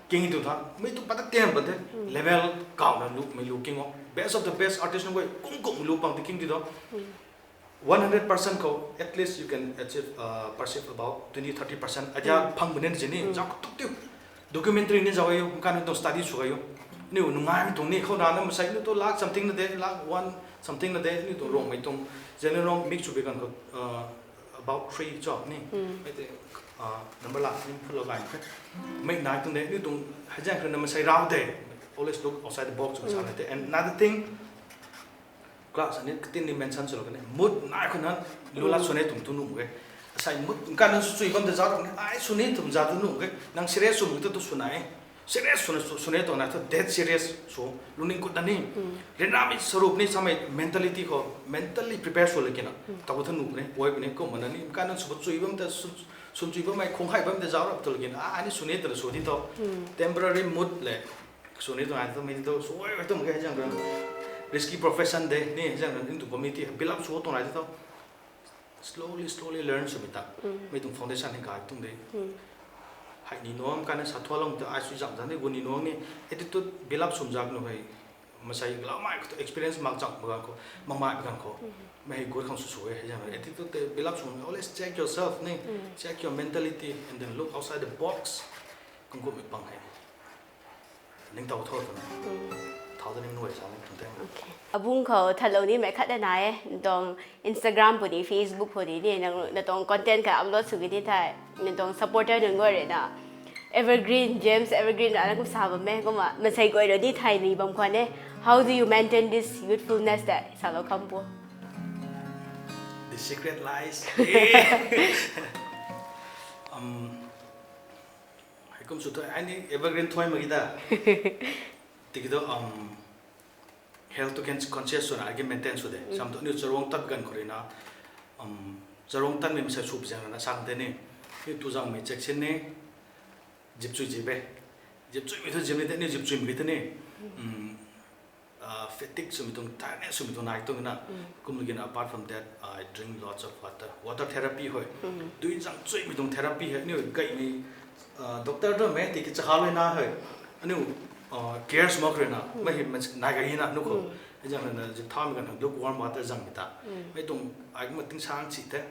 king tu tha, mei tu pat ta tiam pat the. Level kauna lumei lu king o. Best of the best artist nunc guay, kum kum lu pang ti king ti do. One hundred percent khou, at least you can achieve, perceive about twenty, thirty percent. Adia phang benen zini, zauc tuk tiu. Documentary ni zauc e, kan tuang study sw e. Niu nungaimei tuang ni, khou rana masei niu tu lakh something na de, lakh one something na de, niu tuang Rongmei tuang, Zeliangrong mix sw bi kan khou, about three cho ni. Mei tei, number la ni phulou gay khe. Mei nai tuang de, niu tuang, hei zaeng rui na masei rau de. Always look outside the box, sa na te. And another thing, class ni katin ni mention swlou kan e. Mood nai khou na, lu lat sw ne tuang tu nuh e. Asei mood kan sw chui bam de zauc ni, ai sw ni tuang za tu nuh e. Nang serious sw tu tu sw nai. Serious swna sw, swna tuang na thu dead serious sw, lungning kut na ni. Ryanramei sarup ni samei mentality khou, mentally prepare sw laki na. Taw thu nuh ni, oi ni, kum na ni, kan sw chui bam ta, sw, sw chui bammei, khung hai bam ta zauc rap tu laki na, a, ani sw ni ta sw di tho. Temporary mood le, sw ni tuang na thu, mei tu, sw oi, oi tuang khe zaeng rui. Risky profession de, ni zaeng rui, into community, build up sw tuang na tho. Slowly, slowly learn swmei ta. Mei tuang foundation hei gay tuang de. Hei ni nuang kan sa thualou ta ai sui zam zam ni gu ni nuang ni attitude build up swm zak nu hei. Masei lau mai khou experience mak zam gan khou, mak mai gan khou. Mei hei gu khang sw sw e, hei zam attitude te build up swm, always check yourself ni, check your mentality and then look outside the box. Kum kum mei pang hei. Ning tau tho twna. Thau ta ning nuai sa ning tuang te. Abung khou thalou ni mei khat na e, nang tuang Instagram puni, Facebook puni ni, nang, nang tuang content kha upload sw ki ni thei, nang tuang supporter nunc guay rui na. Evergreen, James Evergreen rana kum sa bam e, kumna, masei guay rui ni thay ni bam khwan e. How do you maintain this youthfulness ta, salou kham pu. The secret lies. Um, Hei kum sw thu, ai ni evergreen thuai mak ki ta. Tiki thu, um, health tu conscious swna ai ki maintain sw de. Sam thu niu charuang tat gan khou rui na, um, charuang tatmei masei sw zaeng na sang te ni. Niu tu zaeng mei check sin ni, zip chui zip e. Zip chui mei thu zip ni te, niu zip chui mei thu ni. Um, uh, fatigue swmei tuang, tiredness swmei tuang nai tuang na. Kum lagina, apart from that, I drink lots of water. Water therapy hoi. Dui zang chuimei tuang therapy hei. Aniu gaymei, uh, doctor tu mei tiki chahal na hei. Aniu, uh, cares mak rui na. Mei hei nai gay na nu khou. Hei zang na zip tham gan lukewarm water zang mei ta. Mei tuang ai ma ting sang chi the.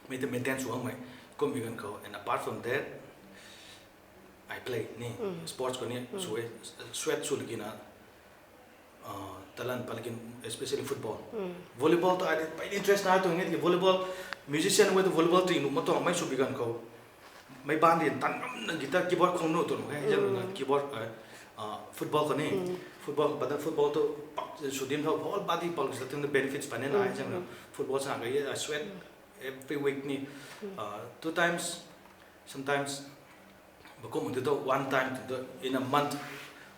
Mei ta maintain sw hang mei. Kum mi gan khou. And apart from that, I play ni. Sports khou ni sw e, sweat sw lagina, uh, talent palakin, especially football. Volleyball tu ai pei interest na tuang e, volleyball, musician wei tu volleyball tu nu ma tuang mei sw bi gan khou. Mei ban din tan ngam na guitar keyboard khong nu tuang e, zang na keyboard, uh, uh, football khou ni. Football, but then football tu pak sw dim thau, whole body pal sa tuang benefits panen ai, zang na football sa ga ye, I sweat every week ni. Uh, two times, sometimes, bakum tu tu one time tu tu in a month,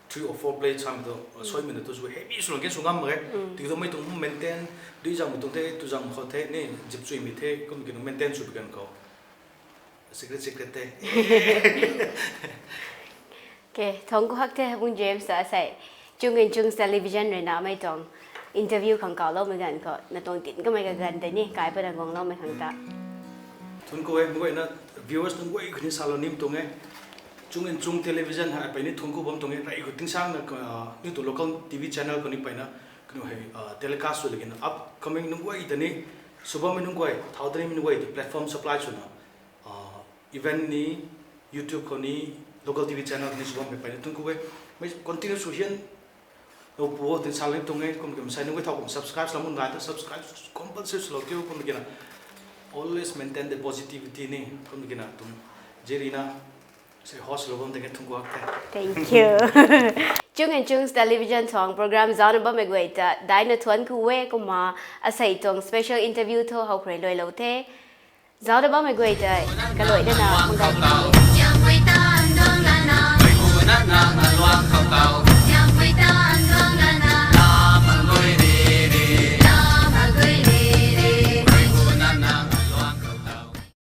three or four play cham tu, uh, soi minute tu sw heavy sw lang ke sw ngam mak e. Tiki tu mei tuang maintain, dui zang mi tuang the, tu zang khou the, ni zip chuimei the, kum ki maintain sw bi gan khou. Secret, secret the. Okay, thangc ku hak the, Bung James ta asei. Chung in Chung Television rui na mei tuang interview khang kawloumei ganv khou, na tuang tin kamei kaganv tei ni, kai patna guangloumei khang ta. Thun ku e, mei guayna viewers nunc guay khou ni salou nim tuang e. Chung in Chung Television hei pei ni thun ku bam tuang e, rey khou ting sang na, uh, ni tu local T V channel khou ni peyna, kanu hei, uh, telecast sw lagina upcoming nunc guay ta ni, sw bammei nunc guay, thau tani mi nunc guay ta platform supply swna, uh, event ni, YouTube khou ni, local T V channel ni sw bammei peyna thun ku e, mei continue sw hian, lo pu o tin salou nim tuang e, kum ki masei nunc guay thau kum subscribe sw lam mun nai ta subscribe compulsory swlou tiu, kum kina always maintain the positivity ni, kum kina tum, Jerina, sei host lou bam tei thun ku hak the. Thank you. Chung and Chung's Television tuang program zaucna bammei guay ta daina thuan ku e, kumna asei tuang special interview thu how khou rui luailou the. Zaucna bammei guay ta kaluai dana khang dai